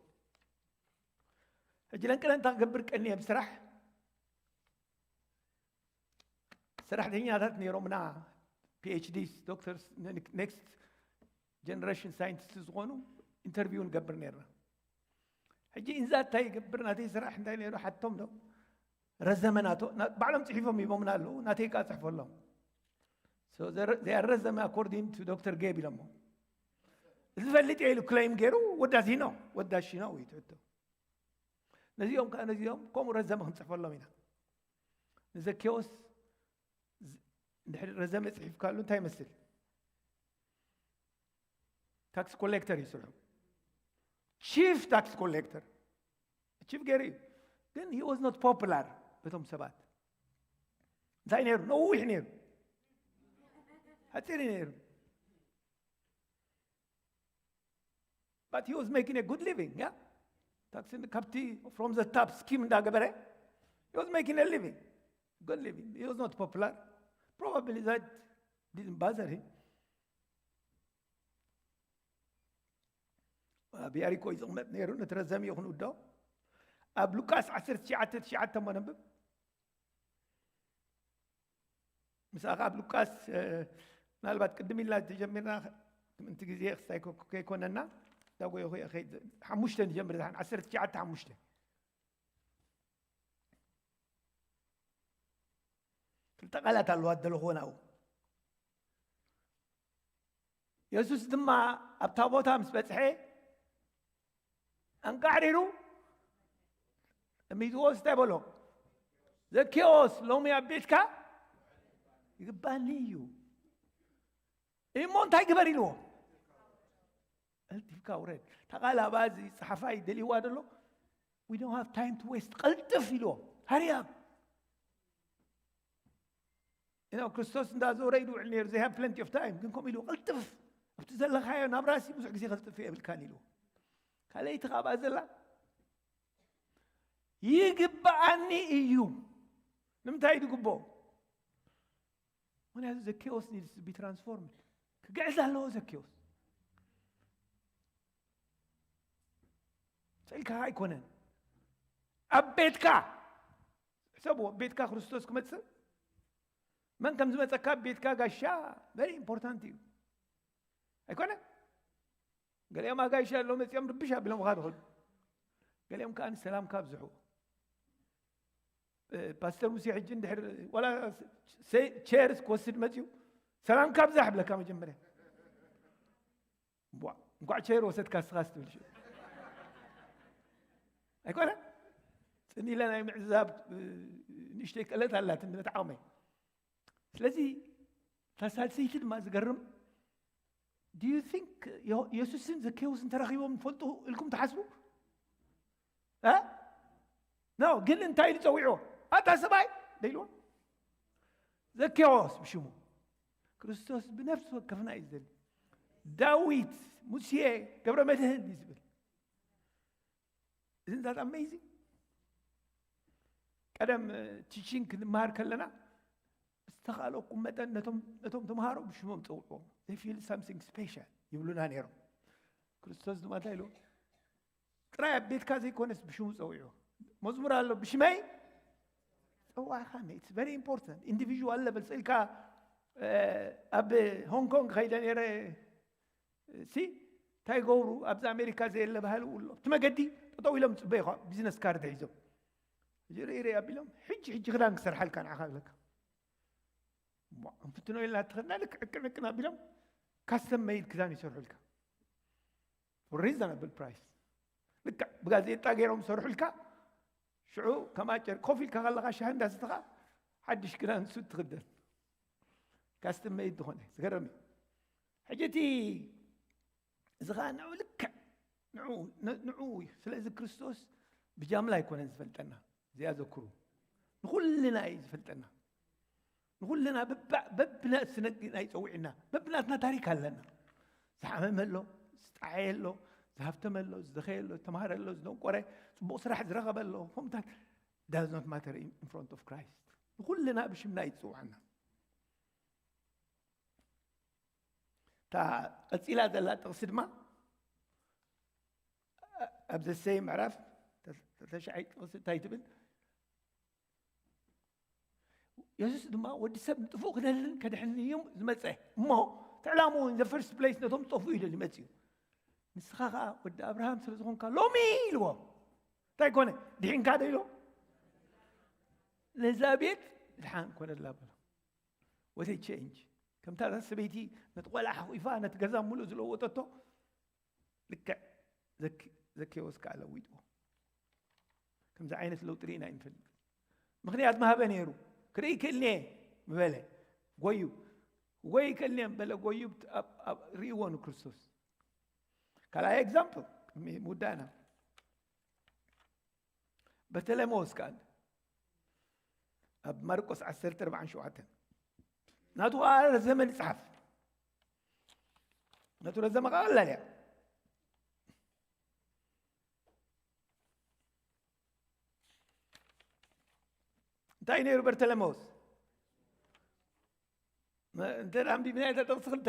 ሕጂ ለንቅለንታ ክገብር ቀንየ ብስራሕ ሰራሕተኛታት ነይሮምና፣ ፒ ኤች ዲስ፣ ዶክተርስ፣ ኔክስት ጀነሬሽን ሳይንቲስት ዝኾኑ ኢንተርቪው ንገብር ነይርና። ሕጂ ኢንዛ እንታይ ይገብር ናተይ ስራሕ እንታይ ነይሩ ሓቶም ዶ ረዘመ ናቶ ባዕሎም ጽሒፎም ሂቦምና ኣለዉ። ናተይ ካ ጽሕፈሎም። So they are ረዘመ according to ዶክተር ጌብ ኢሎሞ። ዝፈልጥ ኢሉ ክለይም ገይሩ ወዳዚኖ ወዳሽኖ ወይ ትሕቶ። ነዚኦም ከዓ ነዚኦም ከምኡ ረዘመ ክንጽሕፈሎም ኢና። ንዘኬዎስ እንድሕር ረዘመ ጽሒፍካሉ እንታይ ይመስል? ታክስ ኮሌክተር እዩ ስርሑ። ቺፍ ታክስ ኮሌክተር ቺፍ ገይሩ እዩ። ግን he was not popular በቶም ሰባት። እንታይ ነይሩ? ነዊሕ ነይሩ። ሓፂር ነይሩ። But he was making a good living, yeah? ታክሲ ካብቲ from the top scheme እንዳገበረ he was making a living. Good living. He was not popular. Probably that didn't bother him. ኣብ ያሪኮ እዩ ዝቕመጥ ነይሩ። ነቲ ረዘም እዩ ክንውዶ። ኣብ ሉቃስ ዓሰርተ ትሽዓተ ትሽዓተ እሞ ነንብብ። ምሳኻ ኣብ ሉቃስ ምናልባት ቅድም ኢልና ተጀሚርና ምእንቲ ግዜ ክስታይ ከይኮነና ዳጎዮ ኸይድ ሓሙሽተ ንጀምር። ዝሓን ዓሰርተ ትሽዓተ ሓሙሽተ ክልተ ቃላት ኣለዋ ደለኹዎ ናብኡ። የሱስ ድማ ኣብታ ቦታ ምስ በጽሐ ኣንቃዕሪሩ እሚዝዎ እንታይ በሎ? ዘኬዎስ ሎሚ ኣብ ቤትካ ይግባኒ እዩ። እሞ እንታይ ግበር ኢልዎ? ቀልጢፍካ ውረድ። ተቓል ኣብኣ እዚ ጸሓፋይ ደልይዋ ደሎ we don't have time to waste ቀልጥፍ ኢልዎ። Hurry up። You know ክርስቶስ እንዳዞረ ይድውዕል ነይሩ። They have plenty of time ግን ከምኡ ኢልዎ ቀልጥፍ ኣብቲ ዘለኻዮ ናብ ራሲ ብዙሕ ግዜ ከልጥፍ የብልካን ኢልዎ። ካልኣይቲ ካብኣ ዘላ ይግብኣኒ እዩ። ንምንታይ እዩ ዝግብኦ? ምክንያቱ ዘኬዎስ needs to be transformed። ክግዕዝ ኣለዎ ዘኬዎስ። ስእልካ ኣይኮነን ኣብ ቤትካ ሕሰብዎ። ቤትካ ክርስቶስ ክመፅእ መን ከም ዝመፀካ ቤትካ ጋሻ very important እዩ። ኣይኮነ ገሊኦም ኣጋይሽ ኣሎ መፂኦም ርብሽ ኣቢሎም ካ ትኽእሉ። ገሊኦም ከዓ ንሰላምካ ኣብዝሕዎ። ፓስተር ሙሴ ሕጂ እንድሕር ዋላ ቸርስ ክወስድ መፅዩ ሰላምካ ኣብዛሕ ብለካ መጀመርያ። እንኳዕ ቸር ወሰድካ ስኻ ስትብል ሽዑ ኣይኮነ ፅን ኢለ ናይ ምዕዛብ ንእሽተይ ክእለት ኣላት ንበትዓውመይ። ስለዚ ታሳልሰይቲ ድማ ዝገርም do you think የሱስን ዘኬዎስን ተራኺቦም ፈልጡ ኢልኩም ትሓስቡ? ኖ ግን እንታይ ኢሉ ፀዊዕዎ? ኣታ ሰብኣይ ደኢልዎ። ዘኬዎስ ብሽሙ ክርስቶስ ብነፍሲ ወከፍና እዩ ዝደሊ። ዳዊት፣ ሙሴ፣ ገብረ መድህን እዩ ዝብል። Isn't that amazing? ቀደም ቲቺንግ ክንመሃር ከለና ዝተኻለኩም መጠን ነቶም ተምሃሮ ብሽሞም ፀውዕዎም። They feel something special ይብሉና ነይሮም። ክርስቶስ ድማ እንታይ ኢሉ? ጥራይ ኣብ ቤትካ ዘይኮነስ ብሽሙ ፀውዕዎ። መዝሙር ኣሎ ብሽመይ ፀዋዕካ። It's very important. Individual level ስእልካ ኣብ ሆንግ ኮንግ ከይደ ነይረ ሲ እንታይ ገብሩ ኣብዚ ኣሜሪካ ዘየለ ባህሊ ውሎ እቲ መገዲ ጠጠው ኢሎም ፅበይ ቢዝነስ ካርድ ሒዞም ርኢ ኣቢሎም ሕጂ ሕጂ ክዳን ክሰርሓልካ ንዓኻ ኣለካ። እንፍትኖ ኢልና ትኽእልና ልክ ዕቅን ዕቅን ኣቢሎም ካስተም መይድ ክዳን ይሰርሑልካ። Reasonable price ልክዕ ብጋዜጣ ገይሮም ይሰርሑልካ። ሽዑ ከማጨር ኮፍ ኢልካ ከለኻ ሻሂ እንዳሰተኻ ሓድሽ ክዳን ሱት ትኽደን። ካስተም መይድ ዝኾነ ዝገረም እዩ። ሕጂ እቲ እዚ ኸዓ ንዑ ልክዕ ንዑ እዩ። ስለዚ ክርስቶስ ብጃምላ ኣይኮነን ዝፈልጠና። እዚኣ ዘክሩ። ንኹልና እዩ ዝፈልጠና። ንኹልና በብናትና እዩ ፀዊዕና። በብናትና ታሪክ ኣለና። ዝሓመመ ኣሎ፣ ዝጣዓየ ኣሎ፣ ዝሃፍተመ ኣሎ፣ ዝደኸየ ኣሎ፣ ዝተምሃረ ኣሎ፣ ዝደንቆረ፣ ፅቡቕ ስራሕ ዝረኸበ ኣሎ። ከምታት does not matter in front of Christ። ንኹልና ብሽምና እዩ ዝፅውዓና። እታ ቀፂላ ዘላ ጥቕሲ ድማ ኣብ ዘሰይ ምዕራፍ ተሻዓይ ጥቕሲ እንታይ ትብል? የሱስ ድማ ወዲ ሰብ ንጥፉእ ክደልን ከድሕንን እዩ ዝመፀ እሞ እቲ ዕላምኡ in the first place ነቶም ዝጠፍኡ እዩ ደልዩ መፅኡ። ንስኻ ከዓ ወዲ ኣብርሃም ስለ ዝኾንካ ሎሚ ኢልዎም እንታይ ኮነ ድሒንካ ዶ ኢሎ? ነዛ ቤት ድሓን ኮነላ በሎ። What a change! ከምታ እዛ ሰበይቲ ነቲ ቆልዓ ሓቑፋ ነቲ ገዛ ሙሉእ ዝለወጠቶ ልክዕ ዘኪ- ዘኬዎስ ከዓ ለዊጥዎ። ከምዚ ዓይነት ለውጢ ርኢና ኣይንፈልጥ። ምኽንያት ምሃበ ነይሩ። ክርኢ ይክእል እየ ምበለ። ጎዩ። ጎይ ይክእል እየ ምበለ። ጎዩ ኣብ- ኣብ- ርእይዎ ንክርስቶስ። ካልኣይ ኤግዛምፕል ቅድሚ ምውዳእና። በርተለሜዎስ ከኣ ኣብ ማርቆስ ዓሰርተ ኣርባዓን ሸውዓተን ናቱ ከኣ ረዘመ ንጽሓፍ። ናቱ ረዘመ ከኣ ቀላል እያ። እንታይ ነይሩ በርተለሜዎስ? መ- እንተ ደኣ ኣንቢብናዮ እታ ጥቕሲ ክልተ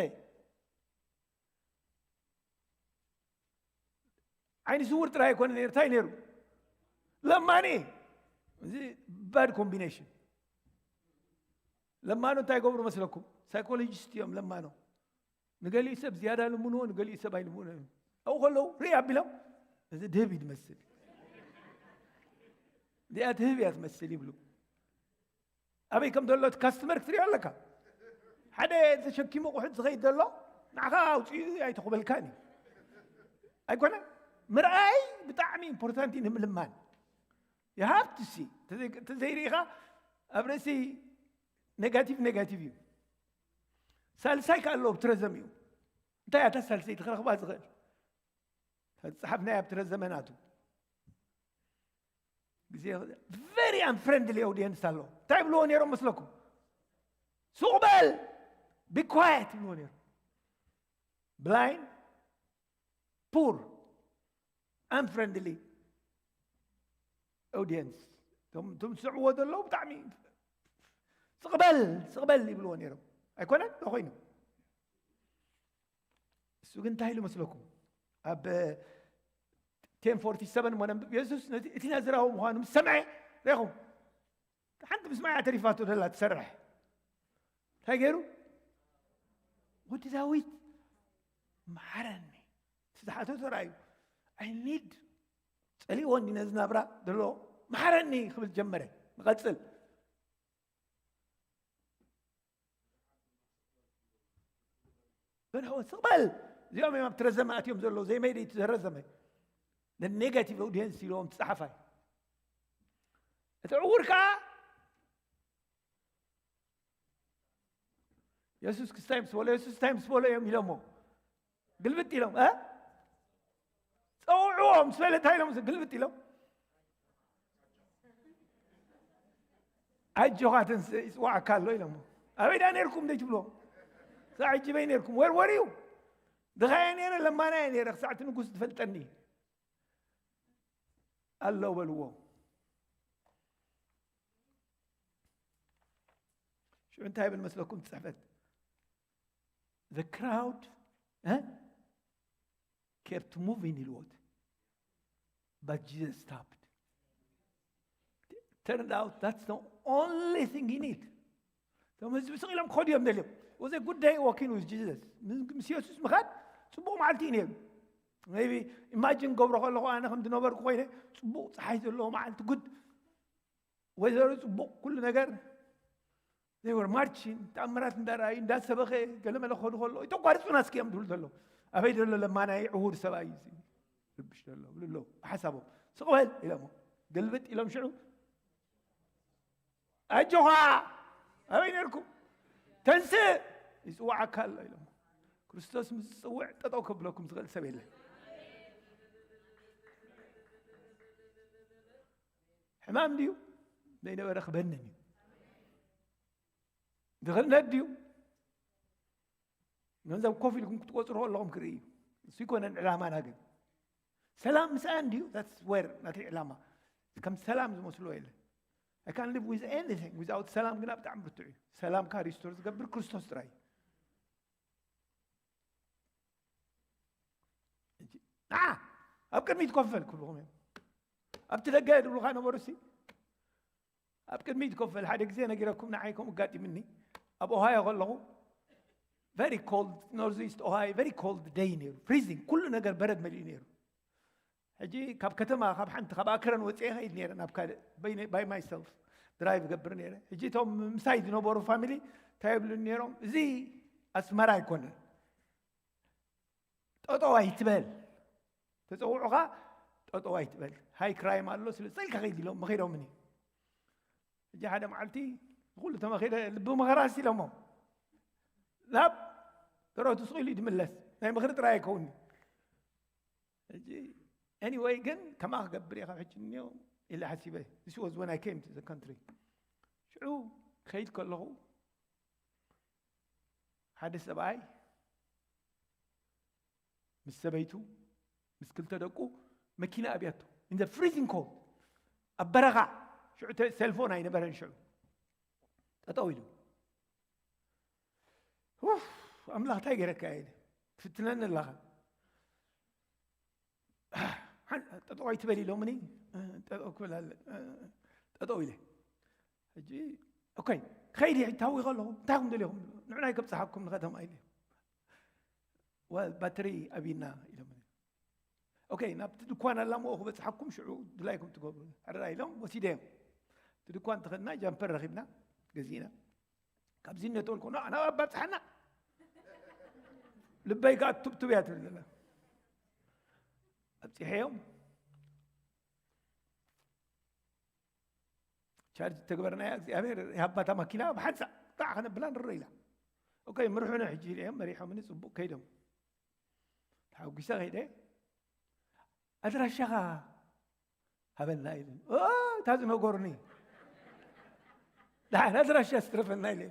ዓይኒ ስውር ጥራይ ኣይኮነ ነይሩ። እንታይ ነይሩ? ለማኒ። እዚ ባድ ኮምቢኔሽን። ለማኖ እንታይ ይገብሩ መስለኩም? ሳይኮሎጂስት እዮም ለማኖ። ንገሊኡ ሰብ ዝያዳ ልምንዎ፣ ንገሊኡ ሰብ ኣይልምንዎ እዮም። ኣብኡ ከለዉ ርኢ ኣቢሎም እዚ ድህብ እዩ ዝመስል፣ እዚኣ ትህብ እያ ትመስል ይብሉ። ኣበይ ከም ዘሎ እቲ ካስተመር ክትሪኦ ኣለካ። ሓደ ተሸኪሙ ኣቑሑት ዝኸይድ ዘሎ ንዓኻ ኣውፅኡ ኣይተኽበልካን እዩ። ኣይኮነ? ምርኣይ ብጣዕሚ ኢምፖርታንት እዩ ንምልማን። You have to see። ተዘይርኢኻ ኣብ ርእሲ ኔጋቲቭ ኔጋቲቭ እዩ። ሳልሳይ ከ ኣለዎ ብትረዘም እዩ። እንታይ እያ እታ ሳልሰይቲ ክረኽባ ዝኽእል? ዝፀሓፍናያ ብትረዘመ ናቱ ግዜ very unfriendly audience ኣሎ። እንታይ ብልዎ ነይሮም መስለኩም? ሱቕ በል፣ be quiet ብልዎ ነይሮም። ብላይንድ፣ ፑር፣ unfriendly audience። እቶም እቶም ዝስዕብዎ ዘለዉ ብጣዕሚ ስቕ በል ስቕ በል ይብልዎ ነይሮም። ኣይኮነን ዶ ኮይኑ? እሱ ግን እንታይ ኢሉ መስለኩም? ኣብ ቴን ፎርቲ ሰቨን እሞ ነንብብ። የሱስ ነቲ እቲ ናዝራዊ ምዃኑ ምስ ሰምዐ ሬኹም ሓንቲ ምስማያ ተሪፋቶ ደላ ትሰርሕ እንታይ ገይሩ? ወዲ ዳዊት መሓረኒ። እቲ ዝሓተቶ ራእዩ ኣይ ኒድ ጸሊእዎ እንዲ ነዚ ናብራ ዘሎ መሓረኒ ክብል ጀመረ። ንቐጽል። በልሕዎ ስቕበል። እዚኦም እዮም ኣብቲ ረዘመ ኣትዮም ዘለዉ ዘይመይደ እቲ ዘረዘመ ንኔጋቲቭ ኦዲየንስ ኢልዎም ትጸሓፋይ። እቲ ዕውር ከዓ የሱስ ክስታይ ምስ በሎ የሱስ እንታይ ምስ በሎ እዮም ኢሎሞ ግልብጥ ኢሎም እ ጸውዕዎ ምስ በለ እንታይ ኢሎም ግልብጥ ኢሎም ኣጆኻ ተንስእ ይጽዋዕካ ኣሎ ኢሎሞ ኣበይ ዳ ነርኩም ደይ ትብሎ ሳዕ ጅበይ ነርኩም ወርወር እዩ ድኻየ ነረ ለማናየ ነረ ክሳዕቲ ንጉስ ትፈልጠኒ ኣሎ በልዎ ሽዑ እንታይ ይብል መስለኩም ትጽሕፈት the crowd eh, kept moving ኢልዎት but Jesus stopped turned out that's the only thing he need እቶም ህዝቢ ስቕ ኢሎም ክኸዱ እዮም ደልዮም was a good day walking with Jesus ምስ የሱስ ምኻድ ፅቡቕ መዓልቲ እዩ ነይሩ maybe imagine ገብሮ ከለኹ ኣነ ከም ዝነበርኩ ኮይነ ፅቡቕ ፀሓይ ዘለዎ መዓልቲ ጉድ ወይዘሮ ፅቡቕ ኩሉ ነገር they were marching ተኣምራት እንዳረኣዩ እንዳሰበኸ ገለመለ ክኸዱ ከሎ ይተቋርፁና እስኪ እዮም ዝብሉ ዘሎ ኣበይ ዘሎ ለማናይ ዕውር ሰብኣይ እዩ እዚ ርብሽ ዘሎ ብሉ ኣለዉ ብሓሳቦም ስቕ በል ኢሎሞ ግልብጥ ኢሎም ሽዑ ኣጆኻ ኣበይ ነርኩም ተንስእ ይፅዋዓካ ኣሎ ኢሎሞ ክርስቶስ ምስ ዝፅውዕ ጠጠው ከብለኩም ዝኽእል ሰብ የለን ሕማም ድዩ ዘይነበረ ክበንን እዩ ድኽነት ድዩ ገንዘብ ኮፍ ኢልኩም ክትቆፅርዎ ኣለኹም ክርኢ እዩ እሱ ይኮነን ዕላማና ግን ሰላም ምስኣን ድዩ that's where ናተይ ዕላማ ከም ሰላም ዝመስሎ የለ I can live with anything without ሰላም ግና ብጣዕሚ ብርቱዕ እዩ ሰላምካ ሪስቶር ዝገብር ክርስቶስ ጥራይ እዩ ንዓ ኣብ ቅድሚት ኮፍ በል ክብልኹም እዮም ኣብቲ ደገ ድብሉካ ነበሩ ሲ ኣብ ቅድሚት ኮፍ በል ሓደ ግዜ ነጊረኩም ንዓይ ከምኡ ኣጋጢምኒ ኣብ ኦሃዮ ከለኹ very cold north east Ohio very cold day ነይሩ freezing ኩሉ ነገር በረድ መሊኡ ነይሩ ሕጂ ካብ ከተማ ካብ ሓንቲ ካብ ኣክረን ወፅኤ ከይድ ነይረ ናብ ካልእ by myself ድራይቭ ገብር ነይረ። ሕጂ እቶም ምሳይ ዝነበሩ ፋሚሊ እንታይ ይብሉ ነይሮም? እዚ ኣስመራ ኣይኮነን፣ ጠጠው ኣይትበል፣ ተፀውዑኻ ጠጠው ኣይትበል፣ ሃይ ክራይም ኣሎ ስለ ዝፀልካ ከይድ ኢሎም መኺሮምኒ። ሕጂ ሓደ መዓልቲ ንኩሉ ተመኺረ ልቢ መኸራ ኢሎሞ ናብ ደረቱ ስቕ ኢሉ ይድምለስ። ናይ ምኽሪ ጥራይ ኣይከውንኒ። ሕጂ anyway ግን ከማ ክገብር እየ ካብ ሕጂ እኒኦ ኢለ ሓሲበ። This was when I came to the country። ሽዑ ከይድ ከለኹ ሓደ ሰብኣይ ምስ ሰበይቱ ምስ ክልተ ደቁ መኪና ኣብያቶ። In the freezing cold፣ ኣብ በረኻ። ሽዑ ተ- ሴልፎን ኣይነበረን። ሽዑ ጠጠው ኢሉ፣ "ኡፍ፣ ኣምላኽ እንታይ ገይረካ?" ኢለ። "ትፍትነኒ ኣለኻ?" "ሓን- ጠጠው ኣይትበል" ኢሎምኒ። "ጠጠው ክብል ኣለ-፣ ጠጠው ኢለ። ሕጂ ኦኬ፣ ከይድ እየ፣ ታዊኸ ኣለኹ፣ እንታይ ኹም ደሊኹም? ንዑናይ ከብፅሓኩም ንከተማ" ኢለ። "ወል ባትሪ ኣብና" ኢሎምኒ። "ኦኬ፣ ናብቲ ድኳን ኣላምኦ ክበፅሓኩም፣ ሽዑ ድላይኩም ትገብሩ ሓደራ" ኢሎም ወሲደዮም። እቲ ድኳን ተኸድና፣ ጃምፐር ረኺብና ገዚእና። ካብዚ እነተወልኮ ናብ ኣብባፅሓና ልበይ ከዓ ቱብቱብ እያ ትብል ዘላ። ኣብፂሐዮም። ቻርጅ ተግበርናያ እግዚኣብሔር ይሃባታ ማኪና ብሓንሳ ጣዕ ከነብላ ንረ ኢላ። ኦኬ፣ ምርሑነ ሕጂ ኢሎም መሪሖምኒ፣ ፅቡቅ ከይዶም። ተሓጒሰ ከይደ። "ኣድራሻኻ ሃበና" ኢሉ። "ኦ፣ እታ ዝነገሩኒ፣ ደሓን ኣድራሻ ስትረፈና" ኢለ።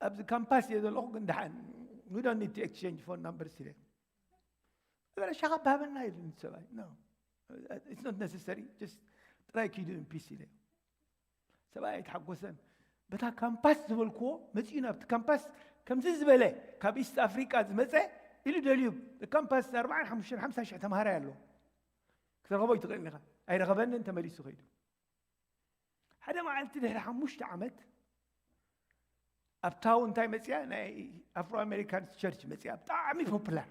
"ኣብዚ ካምፓስ እየ ዘለኹ፣ ግን ደሓን we don't need to exchange phone numbers" ኢለ። "ኣድራሻኻ ሃበና" ኢሉ ሰብኣይ። "No, it's not necessary, just ጥራይ ኪዱ in peace" ኢለ። ሰብኣይ ኣይተሓጎሰን። በታ ካምፓስ ዝበልክዎ መፂኡ ናብቲ ካምፓስ ከምዚ ዝበለ ካብ ኢስት ኣፍሪቃ ዝመፀ ኢሉ ደልዩ። ካምፓስ ኣርባዓን ሓሙሽተን ሓምሳ ሽሕ ተምሃራይ ኣሎ። ክትረኸቦ ይትኽእል ኢኻ። ኣይረኸበንን፣ ተመሊሱ ከይዱ። ሓደ መዓልቲ ድሕሪ ሓሙሽተ ዓመት ኣብ ታውን እንታይ መፅያ? ናይ ኣፍሮ ኣሜሪካን ቸርች መፅያ። ብጣዕሚ ፖፑላር፣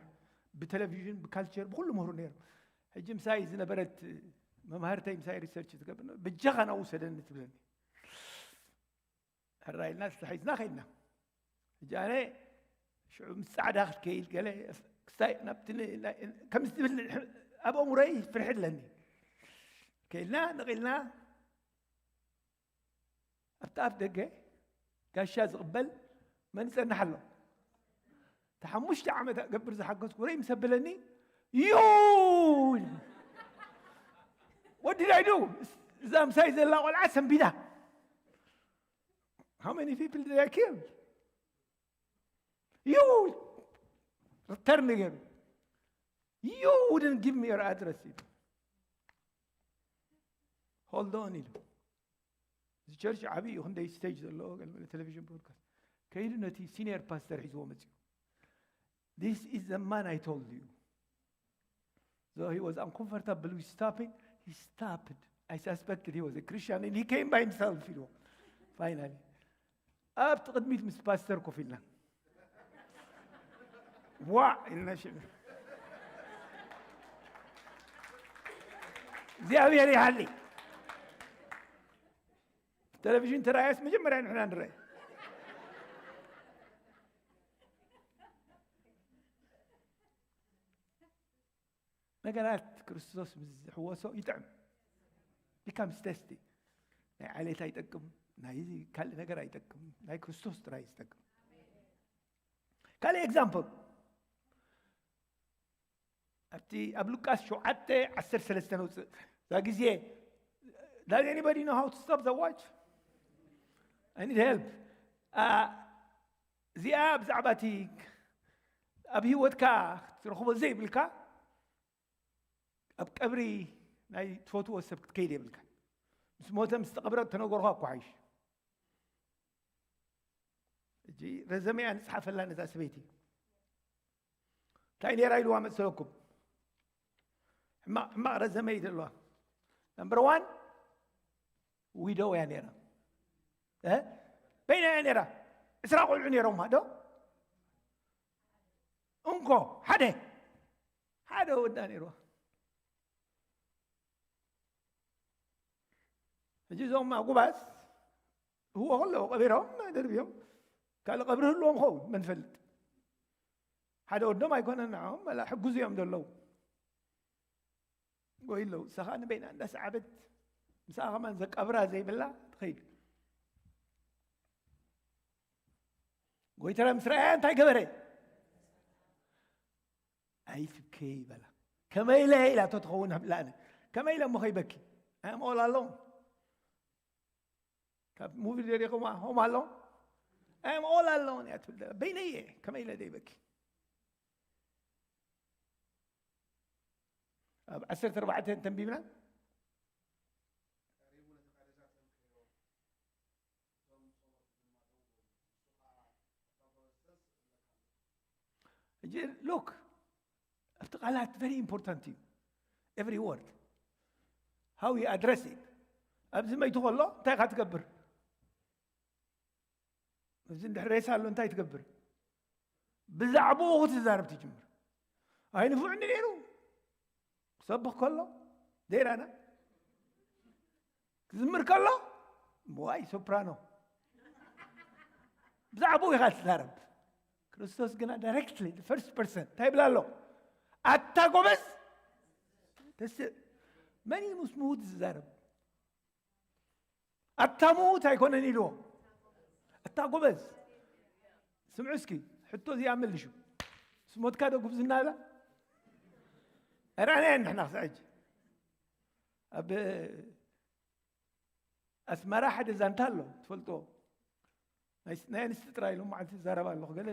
ብቴሌቪዥን፣ ብካልቸር፣ ብኩሉ ምህሩ ነይሩ። ሕጂ ምሳይ ዝነበረት መምሃርተይ ምሳይ ሪሰርች ትገብር፣ "በጃኻ ናብኡ ውሰደኒ" ትብለኒ። ሕራይ ኢልና ተታሒዝና ከይድና። ሕጂ ኣነ ሽዑ ምስ ጻዕዳ ክትከይድ ገለ ክስታይ ናብቲ ን-፣ ናይ-፣ ከም ዝብል ኣብ ኣእምሮይ ፍርሒ ኣለኒ። ከይድና፣ ነቒልና፣ ኣብቲ ኣፍ ደገ ጋሻ ዝቕበል መን ይጸንሕ ኣሎ? እቲ ሓሙሽተ ዓመት ገብር ዝሓገዝኩ ወረይ ምስ ኣበለኒ፣ "You!" What did I do? እዛ ምሳይ ዘላ ቆልዓ ሰንቢዳ። How many people did I kill? You! Return ገይሩ። "You wouldn't give me your address" ኢሉ። "Hold on" ኢሉ። እዚ ቸርች ዓብዪ እዩ፣ ክንደይ ስቴጅ ዘለዎ፣ ገለ ቴሌቪዥን ብሮድካስት። ከይዱ ነቲ ሲኒየር ፓስተር ሒዝዎ መፂኡ። "This is the man I told you." Though he was uncomfortable with stopping, he stopped. I suspected he was a Christian and he came by himself, you know. Finally. ኣብቲ ቅድሚት ምስ ፓስተር ኮፍ ኢልና። "ዋዕ!" ኢልና ሽዑ። እግዚኣብሔር ይሃሊ። ቴሌቪዥን ተራእየስ መጀመርያ ንሕና ንረአ። ነገራት ክርስቶስ ምስ ዝሕወሶ ይጥዕም። Becomes tasty። ናይ ዓሌት ኣይጠቅም፣ ናይ ካልእ ነገር ኣይጠቅም፣ ናይ ክርስቶስ ጥራይ እዩ ዝጠቅም። ካልእ ኤግዛምፕል፣ ኣብቲ ኣብ ሉቃስ ሸውዓተ ዓሰርተ ሰለስተ ነውፅእ። እዛ ግዜ፣ "Does anybody know how to stop the watch? I need help." ኣ፣ እዚኣ ብዛዕባ እቲ ኣብ ህይወትካ ክትረኽቦ ዘይብልካ፣ ኣብ ቀብሪ ናይ ትፈትዎ ሰብ ክትከይድ የብልካ። ምስ ሞተ፣ ምስ ተቐብረ፣ ተነገርኳ እኮ ሓይሽ። ሕጂ ረዘመያ ንጽሓፈላ ነዛ ሰበይቲ። እንታይ ነይራ ኢልዋ መሰለኩም? ሕማቕ፣ ሕማቕ ረዘመ እዩ ዘለዋ። ነምበር ዋን፣ ዊዶው እያ ነይራ። እ? በይና እያ ነይራ። ዕስራ ቆልዑ ነይሮማ ዶ? እንኮ፣ ሓደ፣ ሓደ ወዳ ነይርዋ። ሕጂ እዞም ኣጉባዝ ህዎ ከለዉ ቀቢሮም ደርብዮም ካልእ ቀብሪ ህልዎም ኸውን መን ፈልጥ። ሓደ ወዶም ኣይኮነን ንዕኦም መላ ሕጉዝ እዮም ዘለዉ። ጎይ ኣለዉ እሳኻ ንበይና እንዳሰዓበት ምስኣ ከማን ዘቀብራ ዘይብላ ትኸይድ። ጎይተራ ምስ ረኣያ እንታይ ገበረ? ኣይትብከይ በላ። ከመይ ኢለ ኢላቶ ትኸውን ብላእነ። ከመይ ኢለ እሞ ከይበኪ? ኣም ኦል ኣሎን። ካብ ሙቪ ደሪኹማ ሆም ኣሎን? ኣም ኦል ኣሎን እያ ትብል ዘላ። በይነየ ከመይ ኢለ ደይበኪ? ኣብ ዓሰርተ ኣርባዕተ ተንቢብና ሕጂ ሉክ ኣብቲ ቃላት very important እዩ። Every word how you address it። ኣብዚ መይቱ ከሎ እንታይ ኢኻ ትገብር? እዚ እንድሕር ሬሳ ኣሎ እንታይ ትገብር? ብዛዕባኡ ክትዛረብ ትጅምር። ኣይንፉዕኒ ነይሩ ክሰብኽ ከሎ ዴራና ክዝምር ከሎ ዋይ ሶፕራኖ ብዛዕባኡ ኢኻ ትዛረብ። ክርስቶስ ግና directly first person እንታይ ይብላ ኣሎ? ኣታ ጎበዝ ተስእ። መን እዩ ምስ ምዉት ዝዛረብ? ኣታ ምዉት ኣይኮነን ኢልዎ። ኣታ ጎበዝ ስምዑ እስኪ ሕቶ እዚኣ መልሹ። ስሞትካ ዶ ጉብዝና እዛ ራእናየን ንሕና ክሳዕ ሕጂ ኣብ ኣስመራ ሓደ ዛንታ ኣሎ ትፈልጦ። ናይ ኣንስቲ ጥራይ ኢሎም መዓልቲ ዝዛረብ ኣለኹ ገለ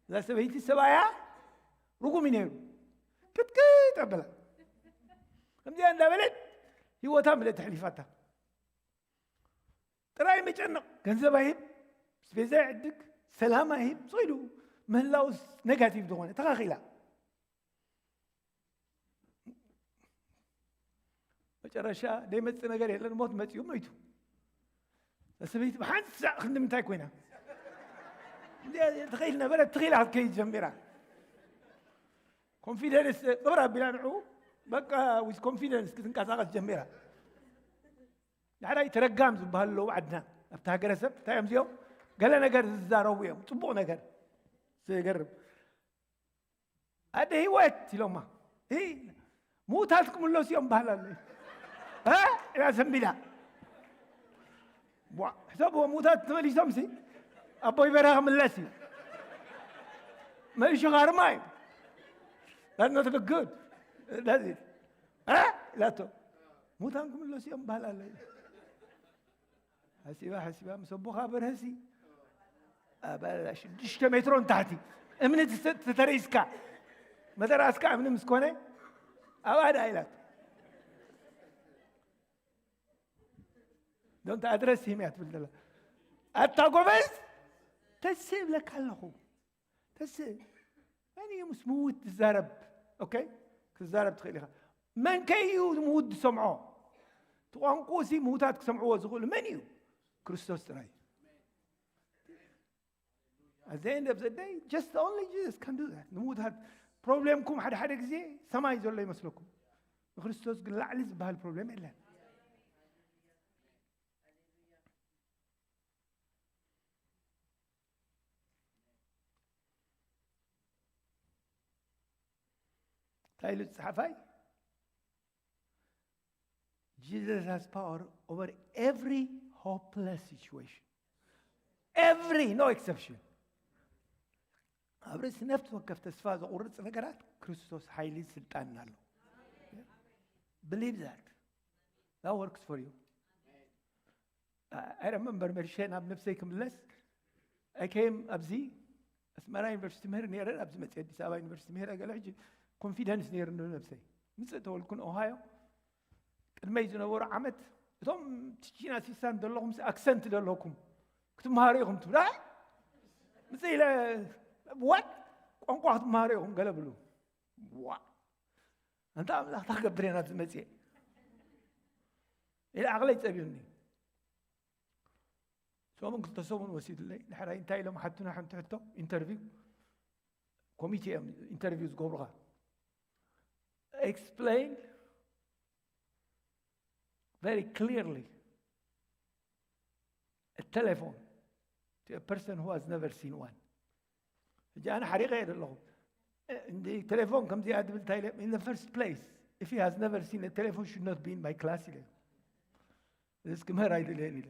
እዛ ሰበይቲ ሰብኣያ ርጉም እዩ ነይሩ። ክትክት ኣበላ ከምዚኣ እንዳበለት ህይወታ ምለ ተሕሊፋታ። ጥራይ መጨነቕ ገንዘብ ኣይህብ፣ ስቤዛ ይዕድግ፣ ሰላም ኣይህብ ስኢሉ ምህላውስ ኔጋቲቭ ዝኾነ ተኻኺላ። መጨረሻ ደይመፅእ ነገር የለን። ሞት መፂኡ ሞይቱ። ሰበይቲ ብሓንሳእ ክንዲ ምንታይ ኮይና ትኽእል ነበረ ትኽኢላ ክትከይድ ጀሚራ። ኮንፊደንስ ቅብር ኣቢላ ንዑ በቃ ዊዝ ኮንፊደንስ ክትንቀሳቐስ ጀሚራ። ዳሕራይ ተረጋም ዝበሃሉ ኣለዉ ዓድና ኣብቲ ሃገረሰብ እንታይ እዮም እዚኦም ገለ ነገር ዝዛረቡ እዮም ፅቡቕ ነገር። ዝገርም ኣደ ህይወት ኢሎማ ምዉታት ክምለሱ እዮም በሃል ኣሎ። ኢላ ሰንቢዳ ሕሰብዎ ምዉታት ተመሊሶም ሲ ኣቦይ በራ ክምለስ እዩ። መልሹ ካርማ እዩ። ዳኖት ብግድ ኢላቶ ምዉታን ክምለሱ እዮም በሃል ኣሎ። ሓሲባ ሓሲባ ምስ ኣቦኻ በርሀሲ ኣባላ ሽዱሽተ ሜትሮ ንታሕቲ እምኒ ተተረኢስካ መተራእስካ እምኒ ምስ ኮነ ኣብኣ ደኣ ኢላት። ዶንት ኣድረስ ሂም እያ ትብል ዘላ። ኣታ ጎበዝ ተስእ እብለካ ኣለኹ። ተስእ መን እዩ ምስ ምዉት ዝዛረብ? ኦኬ ክዛረብ ትኽእል ኢኻ። መን ከ እዩ ምዉት ዝሰምዖ? እቲ ቋንቋ ሲ ምዉታት ክሰምዕዎ ዝኽእሉ መን እዩ? ክርስቶስ ጥራይ። At the end of the day just only Jesus can do that። ንምዉታት ፕሮብሌምኩም ሓደ ሓደ ግዜ ሰማይ ዘሎ ይመስለኩም። ንክርስቶስ ግን ላዕሊ ዝበሃል ፕሮብሌም የለን። እንታይ ኢሉ ጸሓፋይ? Jesus has power over every hopeless situation. Every, no exception. ኣብ ርእሲ ነፍሲ ወከፍ ተስፋ ዘቑርጽ ነገራት ክርስቶስ ሓይሊ ስልጣን ኣሎ። Believe that. That works for you. I remember መርሼ ናብ ነፍሰይ ክምለስ I came ኣብዚ ኣስመራ ዩኒቨርሲቲ ምህር ነይረ ኣብዚ መፅእ ኣዲስ ኣበባ ዩኒቨርሲቲ ምህር ገለ ሕጂ ኮንፊደንስ ነይሩ ነብሰይ ምፅእ ተወልኩን ኦሃዮ ቅድመይ ዝነበሩ ዓመት እቶም ትቺና ሲሳን ዘለኹም ኣክሰንት ዘለኩም ክትመሃሩ ኢኹም ትብሉ ምፅእ ኢለ what ቋንቋ ክትመሃሩ ኢኹም ገለ ብሉ ዋ እንታ ኣምላኽ ታክገብር ኢና ዝመፅእ ኢለ ዓቕለይ ፀቢብኒ ሰሙን ክልተ ሰሙን ወሲድለይ ድሕራይ እንታይ ኢሎም ሓቱና ሓንቲ ሕቶ ኢንተርቪው ኮሚቴ እዮም ኢንተርቪው ዝገብሩኻ explain very clearly a telephone to a person who has never seen one. ሕጂ ኣነ ሓሪቐ እየ ዘለኹ። እንዲ ቴሌፎን ከምዚኣ ትብል እንታይ ኢለ? In the first place, if he has never seen a telephone, should not be in my class ኢለ። እዚ ክምህር ኣይደልየን ኢለ።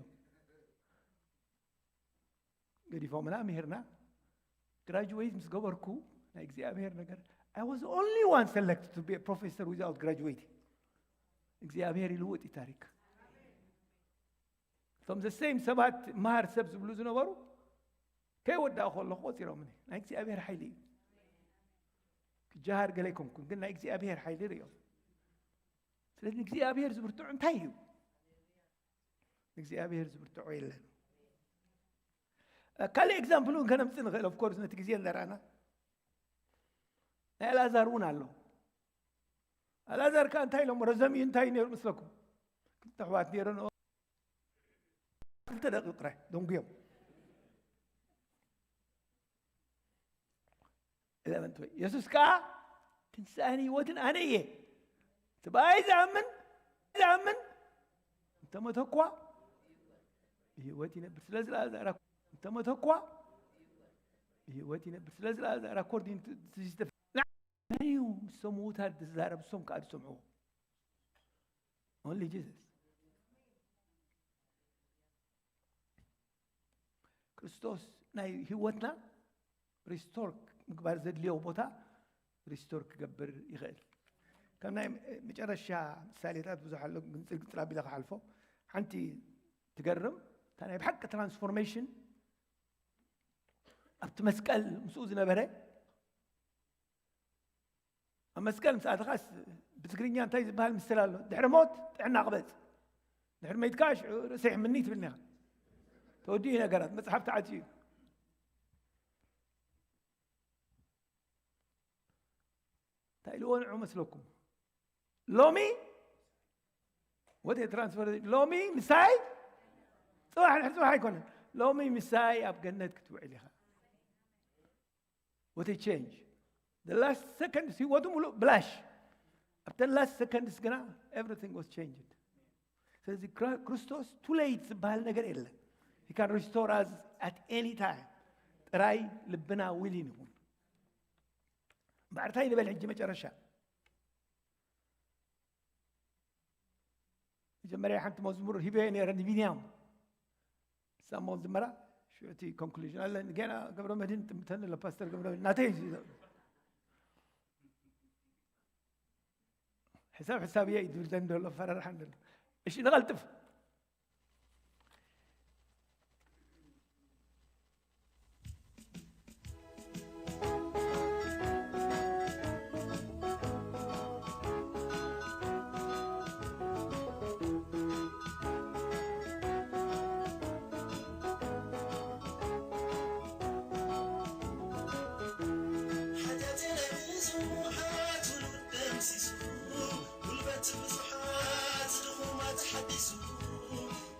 ገዲፎምና ምሂርና። ግራጁዌት ምስ ገበርኩ ናይ እግዚኣብሔር ነገር፣ I was the only one selected to be a professor without graduating። እግዚኣብሔር ይልውጥ እዩ ታሪክ። እቶም the same ሰባት መሃር ሰብ ዝብሉ ዝነበሩ ከይወዳእ ከለኹ ቆፂሮምኒ። ናይ እግዚኣብሔር ሓይሊ እዩ። ክጀሃር ገለ ኣይኮንኩን፣ ግን ናይ እግዚኣብሔር ሓይሊ ርእዮም። ስለዚ ንእግዚኣብሔር ዝብርትዑ እንታይ እዩ? ንእግዚኣብሔር ዝብርትዖ የለን። ካልእ ኤግዛምፕል እውን ከነምፅእ ንኽእል። Of course ነቲ ግዜ እንዳረኣና ናይ ኣልኣዛር እውን ኣሎ። ኣልኣዛር ከዓ እንታይ ኢሎም ረዘም እዩ እንታይ ነይሩ ምስለኩም? ክልተ ኣሕዋት ነይረን። ክልተ ደቂቕ ጥራይ ደንጉዮም። ኢለመንት ወይ የሱስ ከዓ ትንሳኤን ህይወትን ኣነ እየ። እቲ ብኣይ ዝኣምን ዝኣምን እንተሞተ እኳ ብህይወት ይነብር። ስለዚ ኣልኣዛር እንተሞተ እኳ ብህይወት ይነብር። ስለዚ ኣልኣዛር according to this መን እዩ ምስቶም ምዉታት ዝዛረብ? እሶም ከዓ ዝሰምዕዎ only Jesus። ክርስቶስ ናይ ህይወትና ሪስቶር ምግባር ዘድልዮ ቦታ ሪስቶር ክገብር ይኽእል። ከም ናይ መጨረሻ ምሳሌታት ብዙሕ ኣሎ፣ ግን ጽርግጽር ኣቢለ ክሓልፎ። ሓንቲ ትገርም እታ ናይ ብሓቂ ትራንስፎርሜሽን ኣብቲ መስቀል ምስኡ ዝነበረ ኣብ መስቀል ምስ ኣተኻስ ብትግርኛ እንታይ ዝበሃል ምስል ኣሎ? ድሕሪ ሞት ጥዕና ቅበጽ፣ ድሕሪ መይትካ ሽዑ ርእሰይ ሕምኒ ትብልኒ ኢኻ። ተወዲኡ ነገራት፣ መጽሓፍ ተዓጽዩ እዩ። እንታይ ኢልዎ ንዑ መስለኩም? ሎሚ ወደ ትራንስፈር ሎሚ ምሳይ ጽባሕ ንድሕሪ ጽባሕ ኣይኮነን። ሎሚ ምሳይ ኣብ ገነት ክትውዕል ኢኻ። What a change. The last seconds ህይወቱ ሙሉእ ብላሽ። ኣብተን last seconds ግና everything was changed። ስለዚ ክራ- ክርስቶስ too late ዝበሃል ነገር የለን። He can restore us at any time። ጥራይ ልብና willing ይኹን። ባዕርታይ ንበል ሕጂ መጨረሻ። መጀመርያ ሓንቲ መዝሙር ሂበዮ ነይረ ንቢንያም። ሳሞ ዝመራ ሽዑ እቲ ኮንክሉዥን ኣለ። ገና ገብረ መድህን ጥምተን ኣሎ፣ ፓስተር ገብረ መድህን ናተይ እዩ። ሕሳብ ሕሳብ እየ እዩ ዝብል ዘሎ፣ ፈራርሓን ዘሎ። እሺ ንቐልጥፍ። ሓጢኣተይ ናይ ብዙሓት ውሉድ ደምሲሱ፣ ጉልበት ብዙሓት ድኹማት ሓዲሱ፣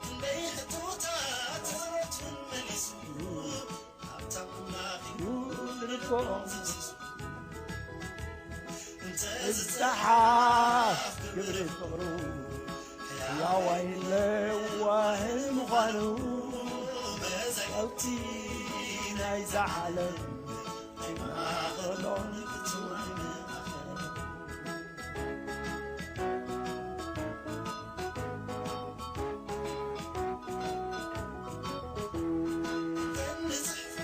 ክንደይ ሕቶታት ጸሎቱን መሊሱ፣ ሃብታም ኣምላኽ እዩ ልቦም ፈሲሱ። እንተ ዝጸሓፍ ግብሪ ፍቕሩ፣ ሕያዋይ ለዋህ ምዃኑ፣ መዛግብቲ ናይዛ ዓለም ኣይማእኸሎን ፍጹም። እንጽሕፎ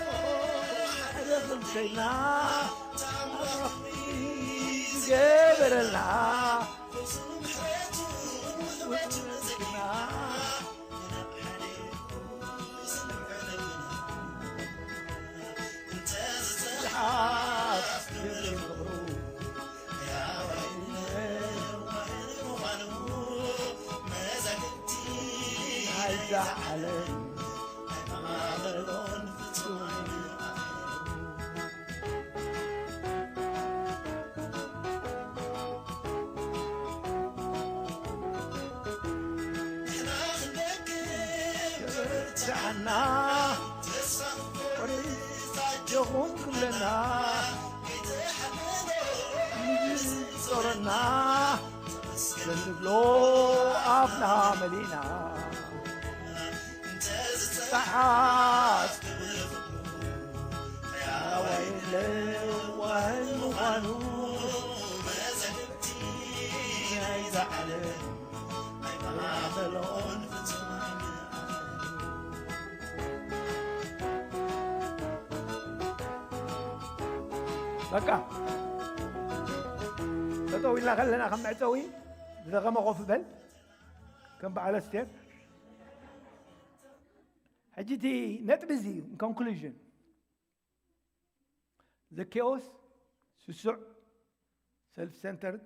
ሓደ ክልተ ኢልና፣ ታምራት ዝገበረልና፣ ፈውሱን ምሕረቱን ውህበቱን ዘግና፣ ርድዓና፣ ተስፋ ቆሪጽ ኣጆኹም ክብለና፣ ንዝጾረና፣ ንብሎ ኣፍና መሊእና ጸሓት በቃ ጠጠው ኢልና ከለና ከም መዕፀዊ ዝደኸመ ኮፍ በል ከም በዓል ኣስቴር። ሕጂ እቲ ነጥቢ እዚ እዩ። In conclusion, ዘኬዎስ ስሱዕ፣ self centered,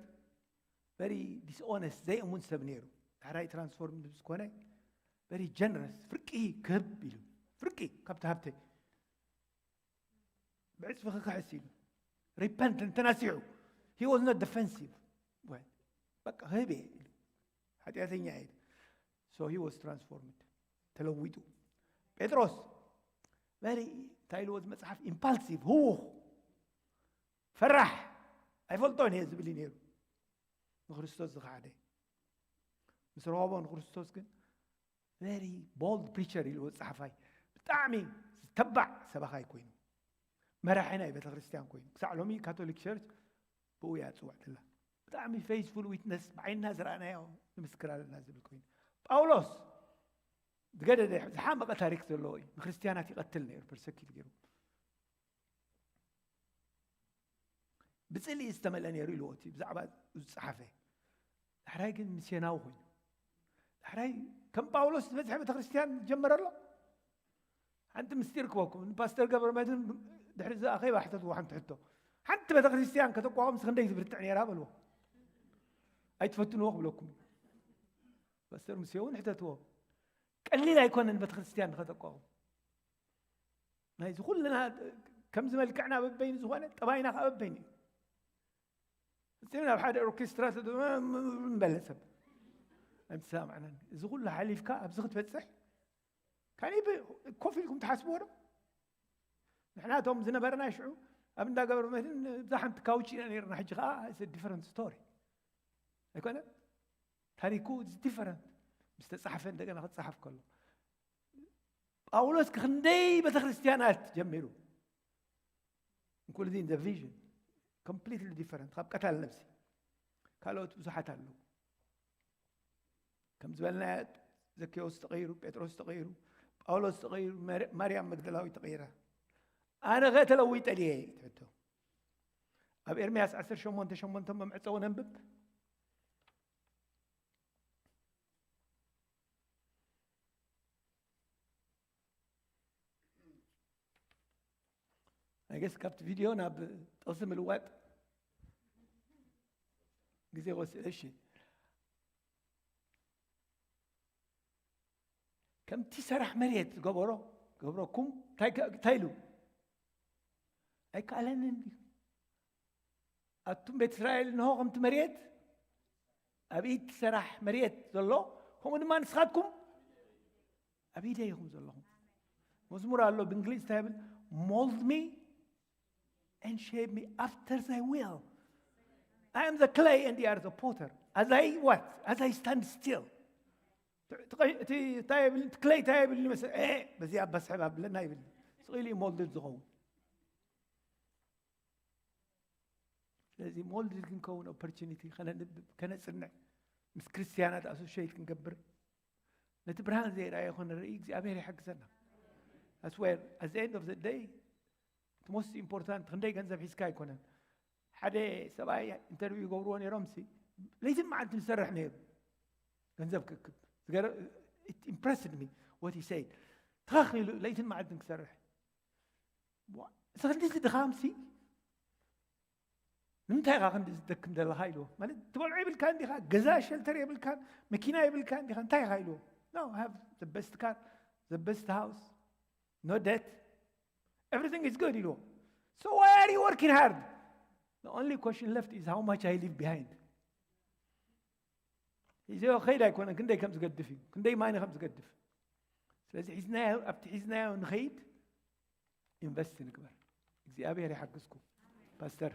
very dishonest, ዘይእሙን ሰብ ነይሩ። ዳሕራይ transformed ምስ ኮነ very generous፣ ፍርቂ ክህብ ኢሉ፣ ፍርቂ ካብቲ ሃብተይ ብዕፅፊ ክክሕስ ኢሉ፣ repentant፣ ተናሲሑ። He was not defensive. በቃ ክህብ እየ ኢሉ፣ ሓጢኣተኛ እየ። So he was transformed፣ ተለዊጡ። ጴጥሮስ very፣ እንታይ ኢልዎ እዚ መፅሓፍ፣ impulsive፣ ህውኽ፣ ፈራሕ፣ ኣይፈልጦን እየ ዝብል እዩ ነይሩ። ንክርስቶስ ዝኸሓደ ምስ ረኸቦ ንክርስቶስ ግን very bold preacher ኢልዎ ጸሓፋይ። ብጣዕሚ ዝተባዕ ሰባኻይ ኮይኑ፣ መራሒ ናይ ቤተ ክርስቲያን ኮይኑ፣ ክሳዕ ሎሚ ካቶሊክ ቸርች ብኡ እያ ትጽዋዕ ዘላ። ብጣዕሚ faithful witness፣ ብዓይንና ዝረኣናዮ ንምስክር ኣለና ዝብል ኮይኑ። ጳውሎስ ዝገደደ ዝሓመቐ ታሪክ ዘለዎ እዩ። ንክርስትያናት ይቐትል ነይሩ፣ ፐርሰኪት ገይሩ። ብጽልኢ ዝተመልአ ነይሩ ኢልዎ እቲ ብዛዕባ ዝጸሓፈ። ዳሕራይ ግን ሚስዮናዊ ኮይኑ፣ ዳሕራይ ከም ጳውሎስ ዝበዝሐ ቤተክርስትያን ጀመረሎ። ሓንቲ ምስጢር ክበኩም፣ ንፓስተር ገብረ መድህን ድሕሪ እዚ ኣኼባ ሕተትዎ ሓንቲ ሕቶ። ሓንቲ ቤተክርስትያን ከተቋቁም ክንደይ ዝብርትዕ ነይራ በልዎ። ኣይትፈትንዎ ክብለኩም እዩ። ፓስተር ሙሴ እውን ሕተትዎ። ቀሊል ኣይኮነን ቤተክርስትያን ንኸተቋቁም። ናይዚ ኩልና ከምዚ መልክዕና በበይኑ ዝኾነ፣ ጠባይና ከኣ በበይኑ እዩ። እዚም ናብ ሓደ ኦርኬስትራ ተድመ-፣ ም-፣ ም-፣ በለ ሰብ። ኣይምሰማዕናን። እዚ ኩሉ ሓሊፍካ ኣብዚ ክትበጽሕ፣ ካሊእ ብ-፣ ኮፍ ኢልኩም ትሓስብዎ ዶ? ንሕና እቶም ዝነበረና ሽዑ ኣብ እንዳ ገብረ መድህን እዛ ሓንቲ ካውች ኢና ነይርና፣ ሕጂ ከኣ it's a different story። ኣይኮነን? ታሪኩ it's different። ምስ ተጻሕፈ እንደገና ክጻሓፍ ከሎ። ጳውሎስ ክንደይ ቤተክርስትያናት ጀሚሩ። Including the vision. Completely different። ካብ ቀታል ነብሲ። ካልኦት ብዙሓት ኣለዉ። ከም ዝበልና ዘኬዎስ ተቐይሩ፣ ጴጥሮስ ተቐይሩ፣ ጳውሎስ ተቐይሩ፣ መር-፣ ማርያም መግደላዊት ተቐይራ። ኣነ ኸ ተለዊጠ ድየ? ትሕቶ። ኣብ ኤርምያስ ዓሰርተ ሸሞንተ ሸሞንተ መምዕጸዊ ነንብብ። I guess ካብቲ ቪድዮ ናብ ጥቕሲ ምልዋጥ ግዜ ወስድ። እሺ፣ ከምቲ ሰራሕ መሬት ዝገበሮ ገብረኩም እንታይ ከ-፣ እንታይ ኢሉ? ኣይከኣለንን ድዩ? ኣቱም ቤት እስራኤል፣ እንሆ ከምቲ መሬት ኣብ ኢድ ሰራሕ መሬት ዘሎ፣ ከምኡ ድማ ንስኻትኩም ኣብ ኢደይ ኢኹም ዘለኹም። መዝሙር ኣሎ ብእንግሊዝ እንታይ ይብል? Mold me and shape me after thy will. I am the clay and you are the potter. As I what? As I stand still. እቲ እንታይ ይብል? እቲ ክለይ እንታይ ይብል ይመስል? እ፣ በዚኣ ኣባስሕብ ኣብለና ይብል። ስቕ ኢሉ እዩ ሞልድድ ዝኸውን። ስለዚ ሞልድድ ክንከውን ኦፖርቹኒቲ ከነንብብ፣ ከነጽንዕ፣ ምስ ክርስትያናት ኣሶሽየት ክንገብር፣ ነቲ ብርሃን ዘይረኣየ ክንርኢ እግዚኣብሔር ይሓግዘና። I swear, at the end of the day, እቲ most important ክንደይ ገንዘብ ሒዝካ ኣይኮነን። ሓደ ሰብኣይ ኢንተርቪው ይገብርዎ ነይሮም ሲ፣ ለይትን መዓልትን ዝሰርሕ ነይሩ። ገንዘብ ክእክብ። ዝገረ-፣ it impressed me what he said. ትኸኽ ኢሉ ለይትን መዓልትን ክሰርሕ። ዋ፣ እዚ ክንዲዚ ድኻም ሲ፣ ንምንታይ ኢኻ ክንዲ ዝደክም ዘለኻ ኢልዎ። ማለት ትበልዖ የብልካን ዲኻ፣ ገዛ ሸልተር የብልካን፣ መኪና የብልካን ዲኻ፣ እንታይ ኢኻ ኢልዎ። No, I have the best car, the best house, no debt, everything is good ኢልዎ። So why are you working hard? The only question left is how much I leave behind. ሒዘዮ ከይድ ኣይኮነን፣ ክንደይ ከም ዝገድፍ እዩ፣ ክንደይ ማኒ ከም ዝገድፍ። ስለዚ ሒዝናዮ፣ ኣብቲ ሒዝናዮ ንኸይድ ኢንቨስት ንግበር። እግዚኣብሔር ይሓግዝኩም። ፓስተር፣